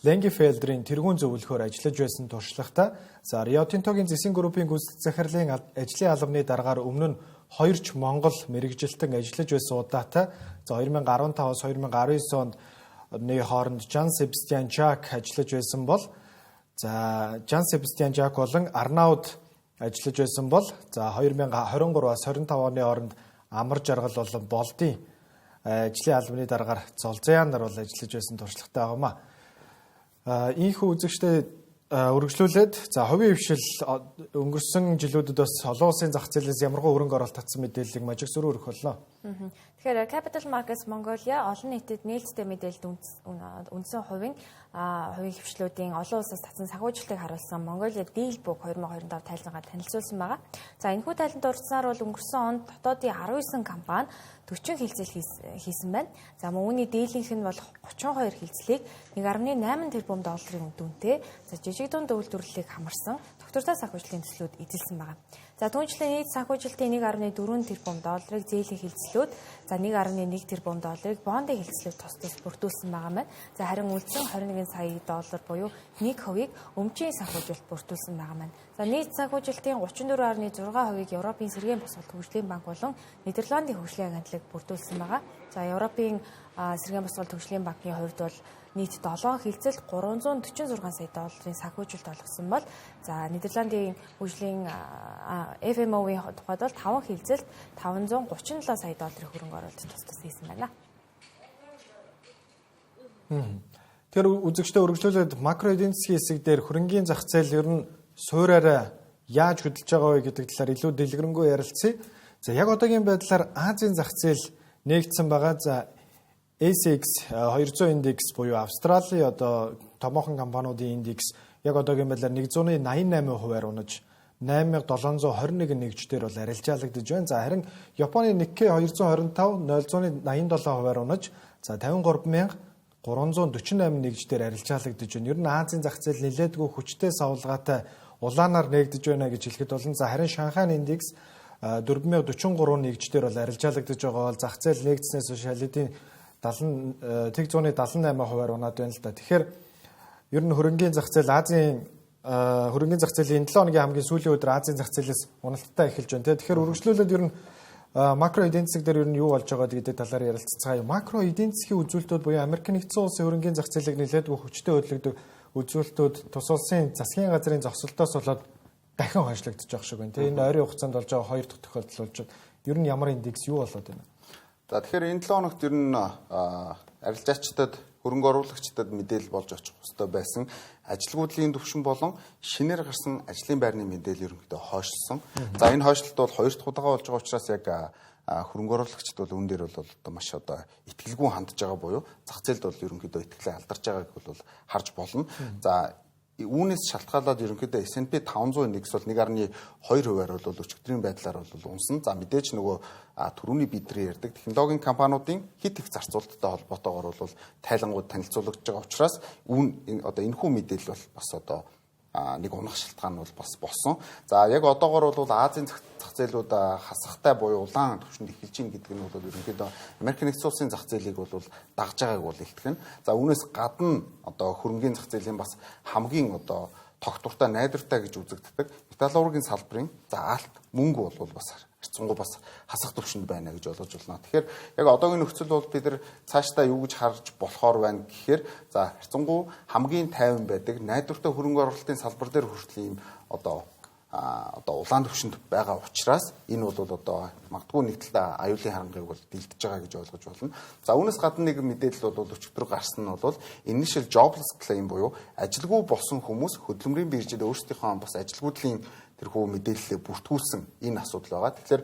Ленгефелдрийн тэргуун зөвлөхөөр ажиллаж байсан туршлагатай. За, Rio Tinto-гийн зэсийн группийн гүйцэтгэх захирлын ажлын албаны даргаар өмнө нь хоёр ч Монгол мэрэгжилтэн ажиллаж байсан удаатай. За, 2015-аас 2019 онд нэг хооронд Жан Себастьян Жак ажиллаж байсан бол, за, Жан Себастьян Жак болон Арнауд ажиллаж байсан бол, за, 2023-аас 25 оны хооронд Амар жаргал болон Болдын ажлын албаны даргаар Золзаян нар бол ажиллаж байсан туршлагатай байгаа маа. Ийхүү үзэгчдээ, Үргэлжлүүлээд, за, хувийн хвшил өнгөрсөн жилүүдэд бас олон улсын зах зээлээс ямархуу хөрөнгө оруулалт татсан мэдээллийг мажиг сөрөөр өргөх боллоо. Тэгэхээр Capital Markets Mongolia олон нийтэд нээлттэй мэдээлэлд үндсэн хувийн хувийн хвшлүүдийн олон улсаас татсан санхүүжилтийг харуулсан Mongolia Deal Book 2025 тайлангаа танилцуулсан байгаа. За, энэхүү тайланд дурдсанаар бол өнгөрсөн онд дотоодын 19 компани 40 хэлцэл хийсэн байна. За, мөн үүний дийлэнх нь бол 32 хэлцлийг 1.8 тэрбум долларын дүнтэй, за, жижиг дунд үйлдвэрлэлийг хамарсан тогтвортой санхүүжилтийн төслүүд эзэлсэн байна. За, түүнчлэн нийт санхүүжилтийн 1.4 тэрбум долларыг зээлийн хэлцлүүд, за, 1.1 тэрбум долларыг бондын хэлцлүүд тус тус бүрдүүлсэн байгаа маань. За, харин үлдсэн 21 сая доллар буюу 1%-ийг өмчийн санхүүжилт бүрдүүлсэн байгаа маань. За, нийт санхүүжилтийн 34.6%-ийг Европын сэргээн босголт хөгжлийн банк болон Нидерландын хөгжлийн агентлаг бүрдүүлсэн байгаа. За, Европын сэргээн босголт хөгжлийн банкны хувьд бол нийт 7 хэлцэлд 346 сая долларын санхүүжилт олгосон бол, за, Нидерландын хөгжлийн FMO-ийн тухайд бол 5 хэлцэлд 537 сая долларын хөрөнгө оруулалт тус тус хийсэн байна. Тэгэхээр үзэгчдээ, үргэлжлүүлээд макро эдийн засгийн хэсэг дээр хөрөнгийн зах зээл ер нь суураараа яаж хөдөлж байгаа вэ гэдэг талаар илүү дэлгэрэнгүй ярилцъя. За, яг одоогийн байдлаар Азийн зах зээл нээгдсэн байгаа. За, ASX 200 индекс буюу Австралийн одоо томоохон компаниудын индекс яг одоогийн байдлаар 188 хувиар унаж 8721 нэгждэр бол арилжаалагдаж байна. За, харин Японы Nikkei 225 0.87 хувиар унаж, за, 53,348 нэгждэр арилжаалагдаж байна. Ер нь Азийн зах зээл нэлээдгүй хүчтэй савлгаатай улаанаар нээгдэж байна гэж хэлэхэд болно. За, харин Шанхайн индекс 4043 нэгждэр бол арилжаалагдаж байгаа бол зах зээл нээгдснээс хойш аль хэдийн 70 тэг 178 хувиар унаад байна л да. Тэгэхээр ер нь хөрөнгийн зах зээл, Азийн хөрөнгийн зах зээлийн энэ 7 хоногийн хамгийн сүүлийн өдөр Азийн зах зээлээс уналттай эхэлж байна, те. Тэгэхээр үргэлжлүүлээд ер нь макро эдийн засаг дээр ер нь юу болж байгаа гэдэг талаар ярилцацгаая. Макро эдийн засгийн үзүүлэлтүүд буюу Америк нэгдсэн улсын хөрөнгийн зах зээлийг нэлээдгүй хүчтэй хөдөлгөдөг үзүүлэлтүүд тус улсын засгийн газрын зогсолтоос болоод дахин хойшлогдож байгаа шиг байна. Тэгээ энэ ойрын хугацаанд болж байгаа хоёр дахь тохиолдол болж байна. Ер нь ямар индекс юу болоод байна? За, тэгэхээр энэ 7 хоногт ер нь арилжаачдад, хөрөнгө оруулагчдад мэдээлэл болж очих ёстой байсан ажилгүйдлийн түвшин болон шинээр гарсан ажлын байрны мэдээлэл ерөнхийдөө хойшлсон. За, энэ хойшлолт бол хоёр дахь удаага болж байгаа учраас яг хөрөнгө оруулагчид бол үүн дээр бол одоо маш одоо итгэлгүй хандж байгаа буюу зах зээлд бол ерөнхийдөө итгэлээ алдарч байгааг бол харж болно. За, үүнээс шалтгаалаад ерөнхийдөө S&P 500 индекс бол 1.2 хувиар бол өчигдрийн байдлаар бол унсан. За, мэдээж нөгөө түрүүний бидний ярьдаг технологийн компаниудын хэт их зарцуулалттай холбоотойгоор бол тайлангууд танилцуулагдж байгаа учраас үүн одоо энэхүү мэдээлэл бол бас одоо нэг унах шалтгаан бол бас болсон. За, яг одоогор бол Азийн зах зээлүүд хасахтай буюу улаан түвшинд эхэлж байна гэдэг нь бол ерөнхийдөө Америк нэгдсэн улсын зах зээлийг бол дагж байгааг бол илтгэн. За, үүнээс гадна одоо хөрөнгийн зах зээлийн бас хамгийн одоо тогтвортой, найдвартай гэж үзэгддэг металлургийн салбарын, за, алт, мөнгө бол бас харьцангуй бас хасах түвшинд байна гэж ойлгож байна. Тэгэхээр яг одоогийн нөхцөл бол бид нар цаашдаа юу гэж харж болохоор байна гэхээр, за, харьцангуй хамгийн тайван байдаг найдвартай хөрөнгө оруулалтын салбар дээр хүртэл ийм одоо улаан түвшинд байгаа учраас энэ бол одоо магадгүй нэг талдаа аюулын харанхуйг бол дэлдэж байгаа гэж ойлгож байна. За, үүнээс гадна нэг мэдээлэл бол өчигдөр гарсан нь бол initial jobless claim буюу ажилгүй болсон хүмүүс хөдөлмөрийн биржид өөрсдийнхөө бас ажилгүйдлийн тэрхүү мэдээллээ бүртгүүлсэн энэ асуудал байгаа. Тэгэхээр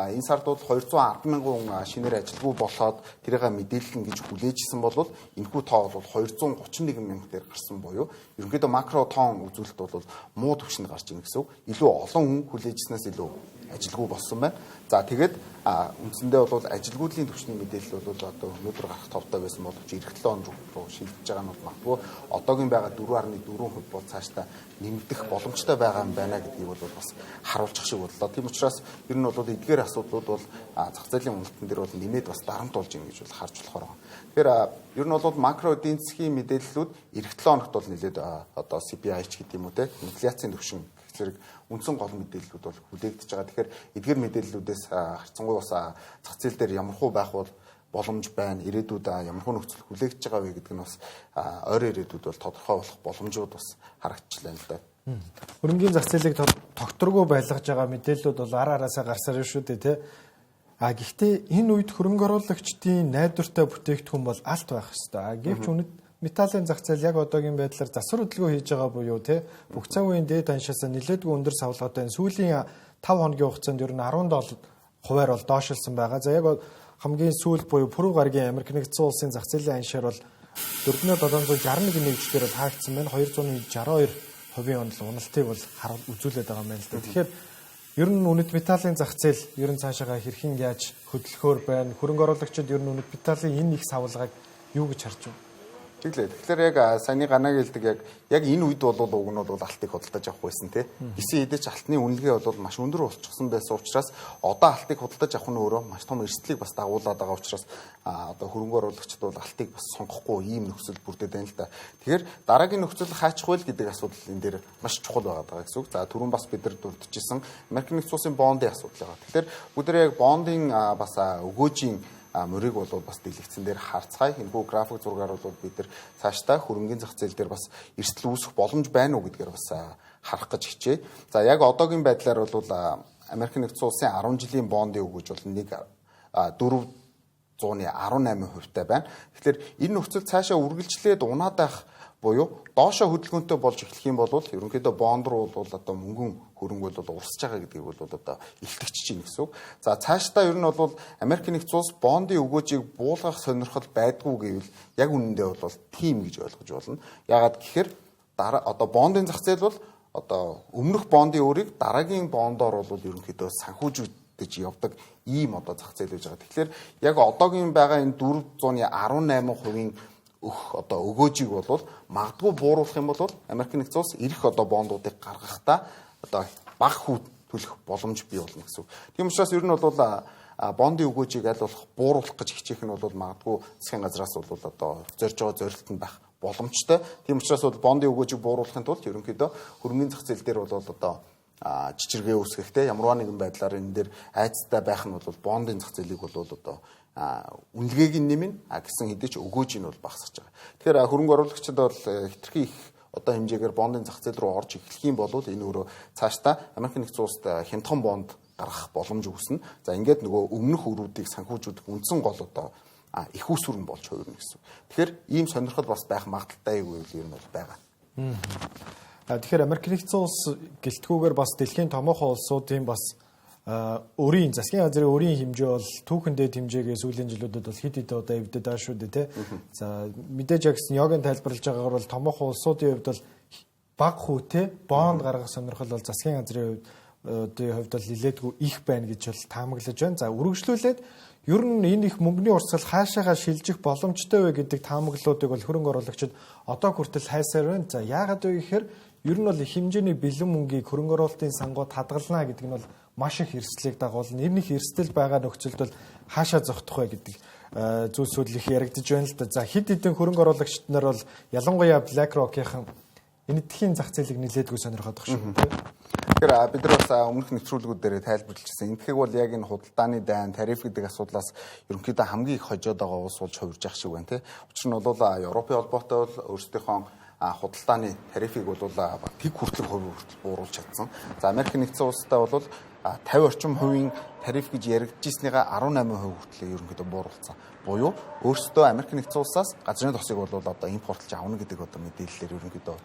энэ сард бол 210 мянган хүн шинээр ажилгүй болоод тэрийг мэдээллэн гэж хүлээжсэн бол энэхүү тоо бол 231 мянга дээр гарсан буюу ерөнхийдөө макро тоон үзүүлэлт бол муу түвшинд гарч ийн гэсэн үг. Илүү олон хүн хүлээжснээс илүү ажилгүй болсон байна. За, тэгээд үндсэндээ бол ажилгүйдлийн түвшний мэдээлэл бол одоо өнөөдөр гарах товтой байсан боловч ирэх 7 хоног руу шилжиж байгаа нь бол магадгүй одоогийн байгаа 4.4% бол цаашдаа нэмэгдэх боломжтой байгаа юм байна гэдгийг бол бас харуулчих шиг боллоо. Тийм учраас ер нь бол эдгээр асуудлууд бол зах зээлийн уналтан дээр бол нэмээд бас дарамт болж байна гэж бол харж болохоор байгаа. Тэгэхээр ер нь бол макро эдийн засгийн мэдээллүүд ирэх 7 хоногт бол нэлээд одоо CPI ч гэдэг юм уу, те, инфляцийн түвшин зэрэг үндсэн гол мэдээллүүд бол хүлээгдэж байгаа. Тэгэхээр эдгээр мэдээллүүдээс харьцангуй бас зах зээл дээр ямархуу байх бол боломж байна. Ирээдүйд ямархуу нөхцөл хүлээгдэж байгаа вэ гэдэг нь бас ойрын ирээдүйд бол тодорхой болох боломжууд бас харагдчихлаа л да. Хөрөнгийн зах зээлийг тогтворгүй байлгаж байгаа мэдээллүүд бол ар араасаа гарсаар шүү дээ, тий. А гэхдээ энэ үед хөрөнгө оруулагчдын найдвартай бүтээгдэхүүн бол алт байх ёстой. А гэвч үнэт Металлын зах зээл яг одоогийн байдлаар засвар хөдөлгөөн хийж байгаа буюу те бүх цаг үеийн дээд ханшаас нэлээдгүй өндөр савлгаатай энэ сүүлийн 5 хоногийн хугацаанд ер нь 17 хувиар бол доошилсан байгаа. За яг хамгийн сүүл буюу пүрэв гарагийн Америк нэгдсэн улсын зах зээлийн ханшаар бол 4761 нэгжлэр бол хаагдсан байна. 262 хувийн онол уналтыг бол үзүүлээд байгаа юм байна л да. Тэгэхээр ер нь үнэт металлын зах зээл ер нь цаашаага хэрхэн яаж хөдлөхөөр байна? Хөрөнгө оруулагчид ер нь үнэт металлын энэ их савлгааг юу гэж харж байна? Тэглээ. Тэгэхээр яг саяны ганаг хэлдэг яг энэ үед бол уг нь бол алтыг худалдаж авах байсан тий. Гисэн хэдий ч алтны үнэлгээ бол маш өндөр болчихсон байсан учраас одоо алтыг худалдаж авах нь өөрөө маш том эрсдлийг бас дагуулад байгаа учраас одоо хөрөнгө оруулагчид бол алтыг бас сонгохгүй ийм нөхцөл бүрдээд байна л да. Тэгэхээр дараагийн нөхцөл хаачих вэ гэдэг асуудал энэ дээр маш чухал байгаа даа гэсэн үг. За түрүүн бас бид нар дурдчихсан Америк нэгдсэн улсын бондын асуудал байгаа. Тэгэхээр бүгд яг бондын бас өгөөжийн мөрийг бол бас дэлгэцэн дээр харцгаая. Энэхүү график зургаар бол бид нар цаашдаа хөрөнгөний зах зээл дээр бас эрсдэл үүсэх боломж байна уу гэдгээр бас харах гэж хичээе. За яг одоогийн байдлаар бол Америк нэгдсэн улсын 10 жилийн бондын өгөөж бол 1.418 хувьтай байна. Тэгэхээр энэ нөхцөл цаашаа үргэлжлээд унаад байх буюу доошо хөдөлгөөнтэй болж эхлэх юм бол ерөнхийдөө бонд руу бол одоо мөнгөн хөрөнгө бол урсж байгаа гэдгийг бол одоо илтгэж чинь гэсэн үг. За цаашдаа ер нь бол Америк нэгдсэн улс бондын өгөөжийг буулгах сонирхол байдгүй гэвэл яг үнэндээ бол тийм гэж ойлгож болно. Яагаад гэхээр дараа одоо бондын зах зээл бол одоо өмнөх бондын өрийг дараагийн бондоор бол ерөнхийдөө санхүүжүүлж явдаг ийм одоо зах зээл байж байгаа. Тэгэхээр яг одоогийн байгаа энэ 418%-ийн өгөх одоо өгөөжийг бол магадгүй бууруулах юм бол Америк нэгдсэн улс ирэх одоо бондуудыг гаргахдаа одоо бага хүү төлөх боломж бий болно гэсэн үг. Тийм учраас ер нь бол бондын өгөөжийг аль болох бууруулах гэж хичээх нь бол магадгүй засгийн газраас бол одоо зорж байгаа зорилт нь байх боломжтой. Тийм учраас бол бондын өгөөжийг бууруулахын тулд ерөнхийдөө хөрөнгөний зах зээл дээр бол одоо чичиргээ үүсгэхтэй ямарваа нэгэн байдлаар энэ дээр айцтай байх нь бол бондын зах зээлийг бол одоо үнэлгээг нь нэмнэ гэсэн хэдий ч өгөөж нь бол багасгаж байгаа. Тэгэхээр хөрөнгө оруулагчид бол хэтэрхий их одоо хэмжээгээр бондын зах зээл рүү орж эхлэх юм бол энэ өөрөө цаашдаа Америк нэгдсэн улсад хямдхан бонд гаргах боломж үүснэ. За ингээд нөгөө өмнөх өрүүдийг санхүүжүүлэх үндсэн гол одоо их усүр нь болж хувирна гэсэн. Тэгэхээр ийм сонирхол бас байх магадaltaй юу гэвэл ер нь бол байгаа. Тэгэхээр Америк нэгдсэн улс гэлтгүүгээр бас дэлхийн томоохон улсуудын бас өөрийн засгийн газрын өөрийн хэмжээ бол түүхэн дээд хэмжээгээ сүүлийн жилүүдэд бол хэд хэд удаа эвдэд байгаа шүү дээ тий. За мэдээж яг Йогийн тайлбарлаж байгаагаар бол томоохон улсуудын хувьд бол бага хүүтэй бонд гаргах сонирхол бол засгийн газрын хувьд бол нэлээдгүй их байна гэж бол таамаглаж байна. За үргэлжлүүлээд ер нь энэ их мөнгөний урсгал хаашаагаа шилжих боломжтой вэ гэдэг таамаглалуудыг бол хөрөнгө оруулагчид одоо хүртэл хайсаар байна. За яагаад вэ гэхээр ер нь бол их хэмжээний бэлэн мөнгийг хөрөнгө оруулалтын сангууд хадгална гэдэг нь бол маш их эрсдлийг дагуулна. Энэ их эрсдэл байгаа нөхцөлд бол хаашаа зогтох вэ гэдэг зүйлсүүд их яригдж байна л да. За хэд хэдэн хөрөнгө оруулагчид нар бол ялангуяа BlackRock-ийн энэтхийн зах зээлийг нэлээдгүй сонирхоод байгаа шүү дээ. Тэгэхээр бид нар бас өмнөх нэвтрүүлгүүд дээр тайлбарлажсэн. Энэтхэг бол яг энэ худалдааны дайн, тариф гэдэг асуудлаас ерөнхийдөө хамгийн их хожоод байгаа улс болж хувирж явах шиг байна тий. Учир нь бол Европын холбоотой бол өөрсдийнхөө худалдааны тарифыг бол тэг хүртэл хувь хүртэл бууруулж чадсан. За Америк нэгдсэн улстай бол 50 орчим хувийн тариф гэж яригдчихснийгаа 18% хүртэл ерөнхийдөө бууруулсан. Буюу өөрсдөө Америк нэгдсэн улсаас газрын тосыг бол одоо импортлж авна гэдэг одоо мэдээллээр ерөнхийдөө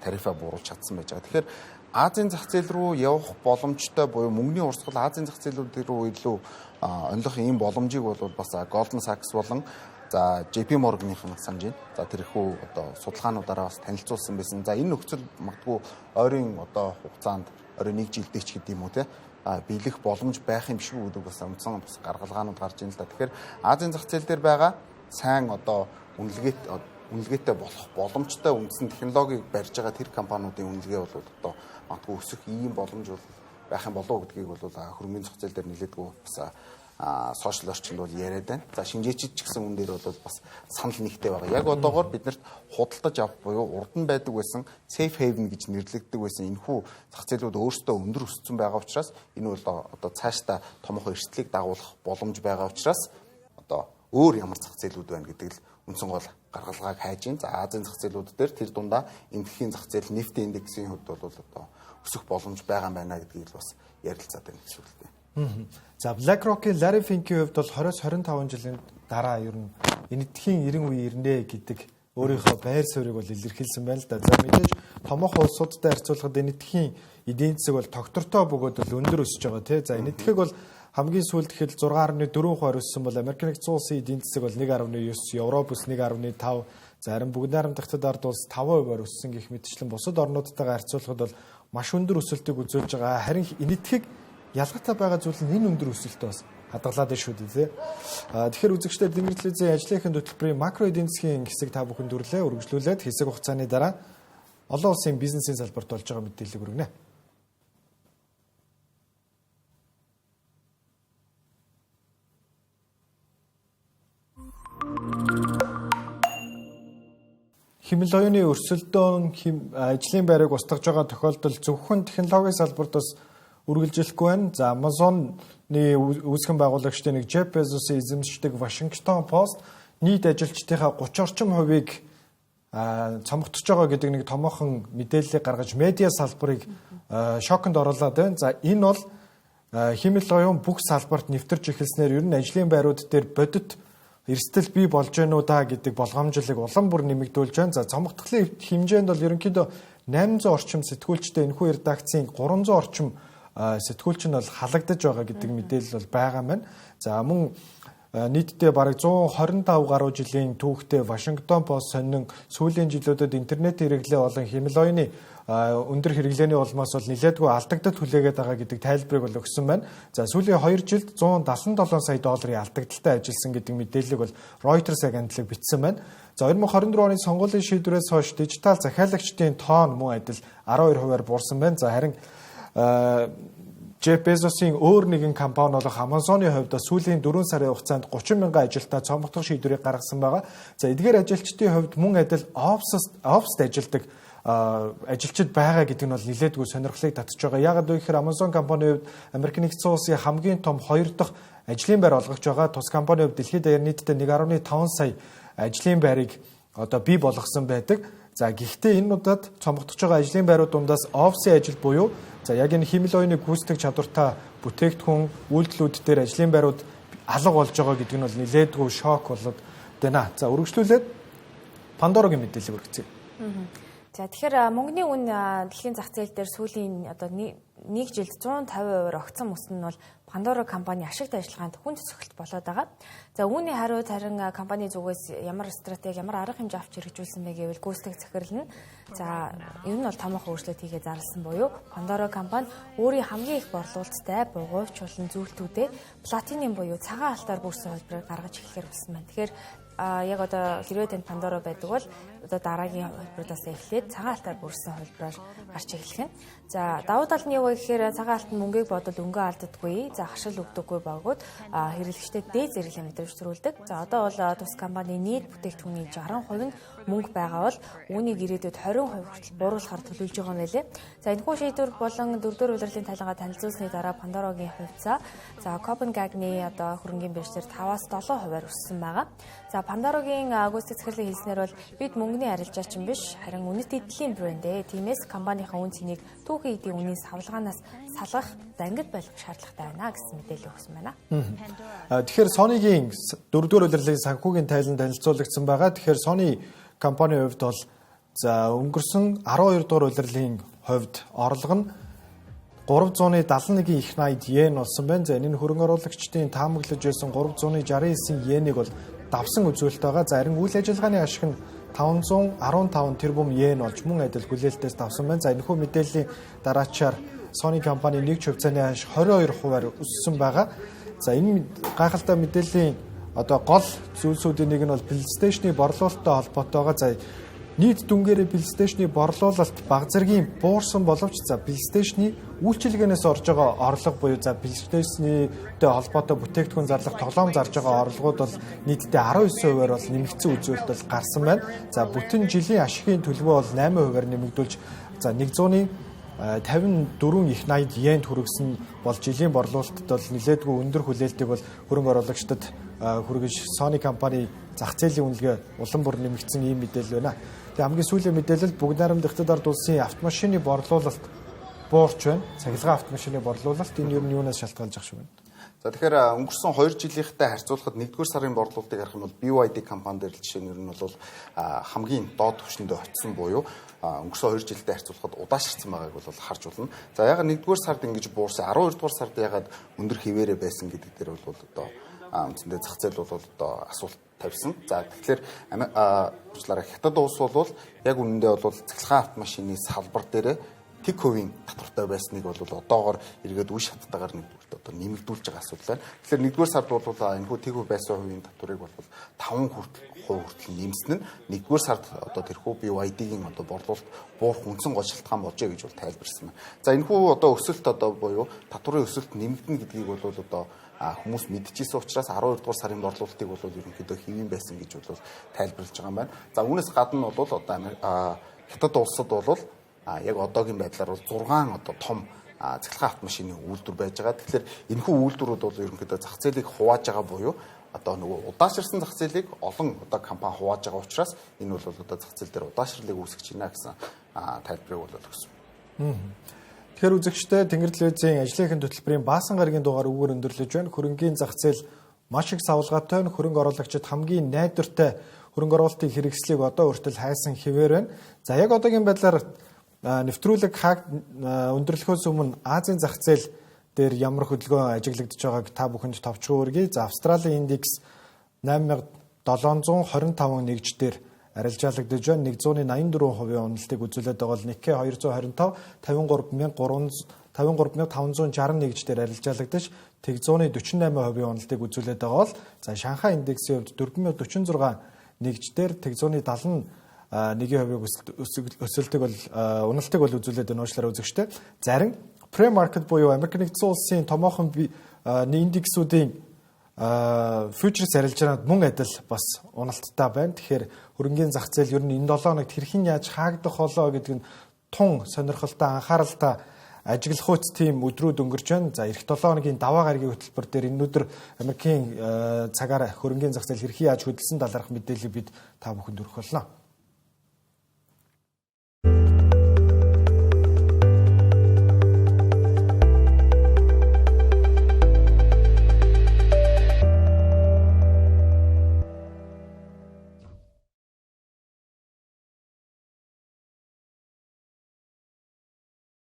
тарифаа бууруулж чадсан байж байгаа. Тэгэхээр Азийн зах зээл рүү явах боломжтой буюу мөнгөний урсгал Азийн зах зээлүүд рүү илүү онилох ийм боломжийг бол бас Goldman Sachs болон за JP Morgan-ийн санаж байна. За тэрхүү одоо судалгаануудаараа бас танилцуулсан байсан. За энэ нөхцөл магадгүй ойрын одоо хугацаанд ойрын нэг жилдээ ч гэдэг юм уу те биелэх боломж байх юм шиг гэдэг бас үндсэн бас гаргалгаанууд гарч ийн л да. Тэгэхээр Азийн зах зээл дээр байгаа сайн одоо үнэлгээтэй болох боломжтой үндсэн технологиг барьж байгаа тэр компаниудын үнэлгээ бол одоо магадгүй өсөх ийм боломж бол байх юм болов уу гэдгийг бол хөрөнгөний зах зээл дээр нэлээдгүй бас сошиал орчинд бол яриад байна. За шинжээчид ч гэсэн үн дээр бол бас санал нэгтэй байгаа. Яг одоогоор биднэрт худалдаж авах буюу урд нь байдаг байсан safe haven гэж нэрлэгддэг байсан энэхүү зах зээлүүд өөрсдөө өндөр өссөн байгаа учраас энэ бол одоо цаашдаа томоохон эрсдлийг дагуулах боломж байгаа учраас одоо өөр ямар зах зээлүүд байна гэдэг л үндсэн гол гаргалгааг хайж байна. За Азийн зах зээлүүд дээр тэр дундаа энэтхэгийн зах зээл нефтийн индексийн хувьд бол одоо өсөх боломж байгаа юм байна гэдгийг л бас ярилцаад байна гэсэн үг л дээ. За BlackRock-ийн Larry Fink-ийн хувьд бол 20-25 жилийн дараа ер нь энэтхэгийн 90 үе ирнэ гэдэг өөрийнхөө байр суурийг бол илэрхийлсэн байна л да. За мэдээж томоохон улсуудтай харьцуулахад Энэтхэгийн эдийн засаг бол тогтвортой бөгөөд бол өндөр өсөж байгаа тий. За Энэтхэг бол хамгийн сүүлд гэхэд 6.4% өссөн бол Америк нэгдсэн улсын эдийн засаг бол 1.9, Европ ус 1.5, за харин Бүгд найрамдах Хятад ард улс 5% өссөн гэх мэтчлэн бусад орнуудтайгаа харьцуулахад бол маш өндөр өсөлтийг үзүүлж байгаа. Харин Энэтхэг ялгаатай байгаа зүйл нь энэ өндөр өсөлтөө бас хадгалаад байна шүү дээ тий. Тэгэхээр үзэгчдээ Дэмэр телевизийн ажлынхын хөтөлбөрийн макро эдийн засгийн хэсэг та бүхэнд хүрлээ. Үргэлжлүүлээд хэсэг хугацааны дараа олон улсын бизнесийн салбарт болж байгаа мэдээллийг хүргэнэ. Химэл оюуны өрсөлдөөн ажлын байрыг устгаж байгаа тохиолдол зөвхөн технологийн салбарт бас үргэлжлэхгүй байна. За Amazon-ы үүсгэн байгуулагчдын нэг Jeff Bezos-ийн эзэмшдэг Washington Post нийт ажилчдынхаа 30 орчим хувийг цомгдож байгаа гэдэг нэг томоохон мэдээллийг гаргаж медиа салбарыг шоконд оруулаад байна. За энэ бол химэл оюун бүх салбарт нэвтэрч эхэлснээр ер нь ажлын байрууд дээр бодит эрсдэл бий болж гэнэ үү да гэдэг болгоомжлыг улам бүр нэмэгдүүлж байна. За цомгдохлын хэмжээнд бол ерөнхийдөө 800 орчим сэтгүүлчтэй энэхүү редакцийн 300 орчим сэтгүүлч нь бол халагдаж байгаа гэдэг мэдээлэл бол байгаа маань. За мөн нийтдээ бараг 125 гаруй жилийн түүхтэй Washington Post сонин сүүлийн жилүүдэд интернет хэрэглээ болон химэл оюуны өндөр хэрэглээний улмаас бол нэлээдгүй алдагдал хүлээгээд байгаа гэдэг тайлбарыг бол өгсөн байна. За сүүлийн 2 жилд 177 сая долларын алдагдaltaй ажилласан гэдэг мэдээллийг бол Reuters агентлаг бичсэн байна. За 2024 оны сонгуулийн шийдвэрээс хойш дижитал захиалагчдын тоон мөн адил 12%-аар буурсан байна. За харин Jeff Bezos-ийн өөр нэгэн компани болох Amazon-ы хувьд сүүлийн 4 сарын хугацаанд 30 мянган ажилтнаа цомгдох шийдвэрийг гаргасан байгаа. За эдгээр ажилчдын хувьд мөн адил оффист ажилладаг ажилчид байгаа гэдэг нь бол нэлээдгүй сонирхлыг татж байгаа. Яагаад вэ гэхээр Amazon компанийн хувьд Америк нэгдсэн улсын хамгийн том 2 дахь ажлын байр олгогч байгаа. Тус компанийн хувьд дэлхийд даяар нийтдээ 1.5 сая ажлын байрыг одоо бий болгосон байдаг. За гэхдээ энэ удаад цомгдож байгаа ажлын байрууд дундаас офисын ажил буюу за яг энэ химэл оюуны гүйцэтгэх чадвартай бүтээгдэхүүн үйлдэлүүд дээр ажлын байрууд алга болж байгаа гэдэг нь бол нэлээдгүй шок болоод байна. За үргэлжлүүлээд Пандорогийн мэдээллийг хүргэцгээе. За тэгэхээр мөнгөний үн дэлхийн зах зээл дээр сүүлийн одоо нэг жилд 150%-аар огцон өссөн нь бол Pandora компани ашигт ажиллагаанд хүн цэцгэлт болоод байгаа. За үүний хариуд харин компани зүгээс ямар стратеги, ямар арга хэмжээ авч хэрэгжүүлсэн бэ гэвэл гүйцэтгэх захирал нь за ер нь бол томоохон өөрчлөлт хийгээ зарласан буюу Pandora компани өөрийн хамгийн их борлуулалттай бугуйч болон зүйлтүүдээ платинум буюу цагаан алтаар бүрсэн хувилбарыг гаргаж эхлэхээр болсон байна. Тэгэхээр яг одоо хэрвээ танд Pandora байдаг бол одоо дараагийн хувилбараас эхлээд цагаан алтаар бүрсэн хувилбараар гарч эхлэх нь. За давуу тал нь юу вэ гэхээр цагаан алт нь мөнгийг бодвол өнгөө алддаггүй, за хашил өгдөггүй бөгөөд хэрэглэгчдэд дээд зэрэглэлийн мэдрэмж төрүүлдэг. За одоо бол тус компани нийт бүтээгдэхүүний 60% нь мөнгө байгаа бол үүнийг ирээдүйд 20% хүртэл бууруулахар төлөвлөж байгаа юм байлээ. За энэхүү шийдвэр болон дөрөвдүгээр улирлын тайлангаа танилцуулсны дараа Pandora-гийн хувьцаа за Копенгагены одоо хөрөнгийн биржээр 5-аас 7%-аар өссөн байгаа. За Pandora-гийн гүйцэтгэх захирлын хэлснээр бол бид мөнгөний арилжаачин биш, харин үнэт эдлийн брэнд ээ. Тиймээс компанийнхаа үн цэнийг түүхийн эдийн үнийн савлгаанаас салгах дангид байх шаардлагатай байна гэсэн мэдээлэл өгсөн байна. Тэгэхээр Sony-гийн дөрөвдүгээр улирлын санхүүгийн тайлан танилцуулагдсан байгаа. Тэгэхээр Sony компанийн хувьд бол за өнгөрсөн 12 дугаар улирлын хувьд орлого нь 371 их 80 йен болсон байна. За энэ нь хөрөнгө оруулагчдын таамаглаж байсан 369 йенийг бол давсан үзүүлэлт байгаа. За харин үйл ажиллагааны ашиг нь 515 тэрбум йен болж мөн адил хүлээлтээс давсан байна. За энэхүү мэдээллийн дараачаар Sony компани нэг хувьцааны ашиг 22%-аар өссөн байгаа. За энэ гайхалтай мэдээллийн одоо гол зүйлсүүдийн нэг нь бол PlayStation-ы борлуулалттай холбоотой байгаа. За нийт дүнгээрээ PlayStation-ы борлуулалт баг зэргийн буурсан боловч за PlayStation-ы үйлчилгээнээс орж байгаа орлого буюу за PlayStation-тэй холбоотой бүтээгдэхүүн зарлах, тоглоом зарж байгаа орлогууд бол нийтдээ 19%-аар бол нэмэгдсэн үзүүлэлт бол гарсан байна. За бүтэн жилийн ашигын төлөвөө бол 8%-аар нэмэгдүүлж за 154 их 80 йенд хүргэсэн бол жилийн борлуулалтад бол нэлээдгүй өндөр хүлээлтийг бол хөрөнгө оруулагчдад хүргэж Sony компани зах зээлийн үнэлгээ улам бүр нэмэгдсэн ийм мэдээлэл байна. Тэгээ хамгийн сүүлийн мэдээлэл Бүгд найрамдах Хятад ард улсын автомашины борлуулалт буурч байна. Цахилгаан автомашины борлуулалт энэ ер нь юунаас шалтгаалж ах шиг байна? За тэгэхээр өнгөрсөн 2 жилийнхтэй харьцуулахад 1-р сарын борлуулалтыг харах юм бол BYD компани дээр л жишээ нь ер нь бол хамгийн доод түвшиндээ очсон буюу өнгөрсөн 2 жилдээ харьцуулахад удаашрсан байгааг бол харж байна. За ягаад 1-р сард ингэж буурсан, 12-р сард ягаад өндөр хിവэрэ байсан гэдэг дээр бол одоо үндсэндээ зах зээл бол одоо асуулт тавьсан. За тэгэхээр уучлаарай, Хятад улс бол яг үнэндээ бол цахилгаан автомашины салбар дээр тэг хувийн татвартай байсныг бол одоогор эргээд үе шаттайгаар нэгдүгüрт одоо нэмэгдүүлж байгаа асуудал байна. Тэгэхээр нэгдүгээр сард бол энэхүү тэг хувь байсан хувийн татварыг бол 5% хүртэл нэмсэн нь нэгдүгээр сард одоо тэрхүү BYD-ийн одоо борлуулалт буурах үндсэн гол шалтгаан болжээ гэж бол тайлбарсан байна. За энэхүү одоо өсөлт одоо буюу татварын өсөлт нэмэгдэнэ гэдгийг бол одоо хүмүүс мэдчихсэн учраас 12 дугаар сарын борлуулалтыг бол ерөнхийдөө хэвийн байсан гэж бол тайлбарлаж байгаа юм байна. За үүнээс гадна бол одоо Хятад улсад бол яг одоогийн байдлаар бол 6 одоо том цахилгаан автомашины үйлдвэр байж байгаа. Тэгэхээр энэхүү үйлдвэрүүд бол ерөнхийдөө зах зээлийг хувааж байгаа буюу одоо нөгөө удаашрсан зах зээлийг олон одоо компани хувааж байгаа учраас энэ бол одоо зах зээл дээр удаашрлыг үүсгэж байна гэсэн тайлбарыг бол өгсөн. Тэгэхээр үзэгчдээ Тэнгэр телевизийн ажлынхын хөтөлбөрийн баасан гарагийн дугаар үүгээр өндөрлөж байна. Хөрөнгийн зах зээл маш их савлгаатай нь хөрөнгө оруулагчид хамгийн найдвартай хөрөнгө оруулалтын хэрэгслийг одоо хүртэл хайсан хэвээр байна. За яг одоогийн байдлаар нэвтрүүлэг өндөрлөхөөс өмнө Азийн зах зээл дээр ямар хөдөлгөөн ажиглагдаж байгааг та бүхэнд товчхон хүргэе. За Австралийн индекс 8725 нэгж дээр арилжаалагдаж байна. 184% уналтыг үзүүлээд байгаа бол Nikkei 225 53560 нэгж дээр арилжаалагдаж 148% уналтыг үзүүлээд байгаа бол за Шанхай индексийн хувьд 4046 нэгж дээр 171% өсөлтийг бол уналтыг бол үзүүлээд байна уучлаарай үзэгчдээ. Зарим pre-market буюу Америк нэгдсэн улсын томоохон индексүүдийн фьючерс арилжаанууд мөн адил бас уналттай байна. Тэгэхээр хөрөнгийн зах зээл ер нь энэ 7 хоногт хэрхэн яаж хаагдах болоо гэдэг нь тун сонирхолтой, анхааралтай ажиглах үт тийм өдрүүд өнгөрч байна. За эх 7 хоногийн даваа гарагийн хөтөлбөр дээр энэ өдөр Америкийн цагаар хөрөнгийн зах зээл хэрхэн яаж хөдөлсөн талаарх мэдээллийг бид та бүхэнд хүргэх болно.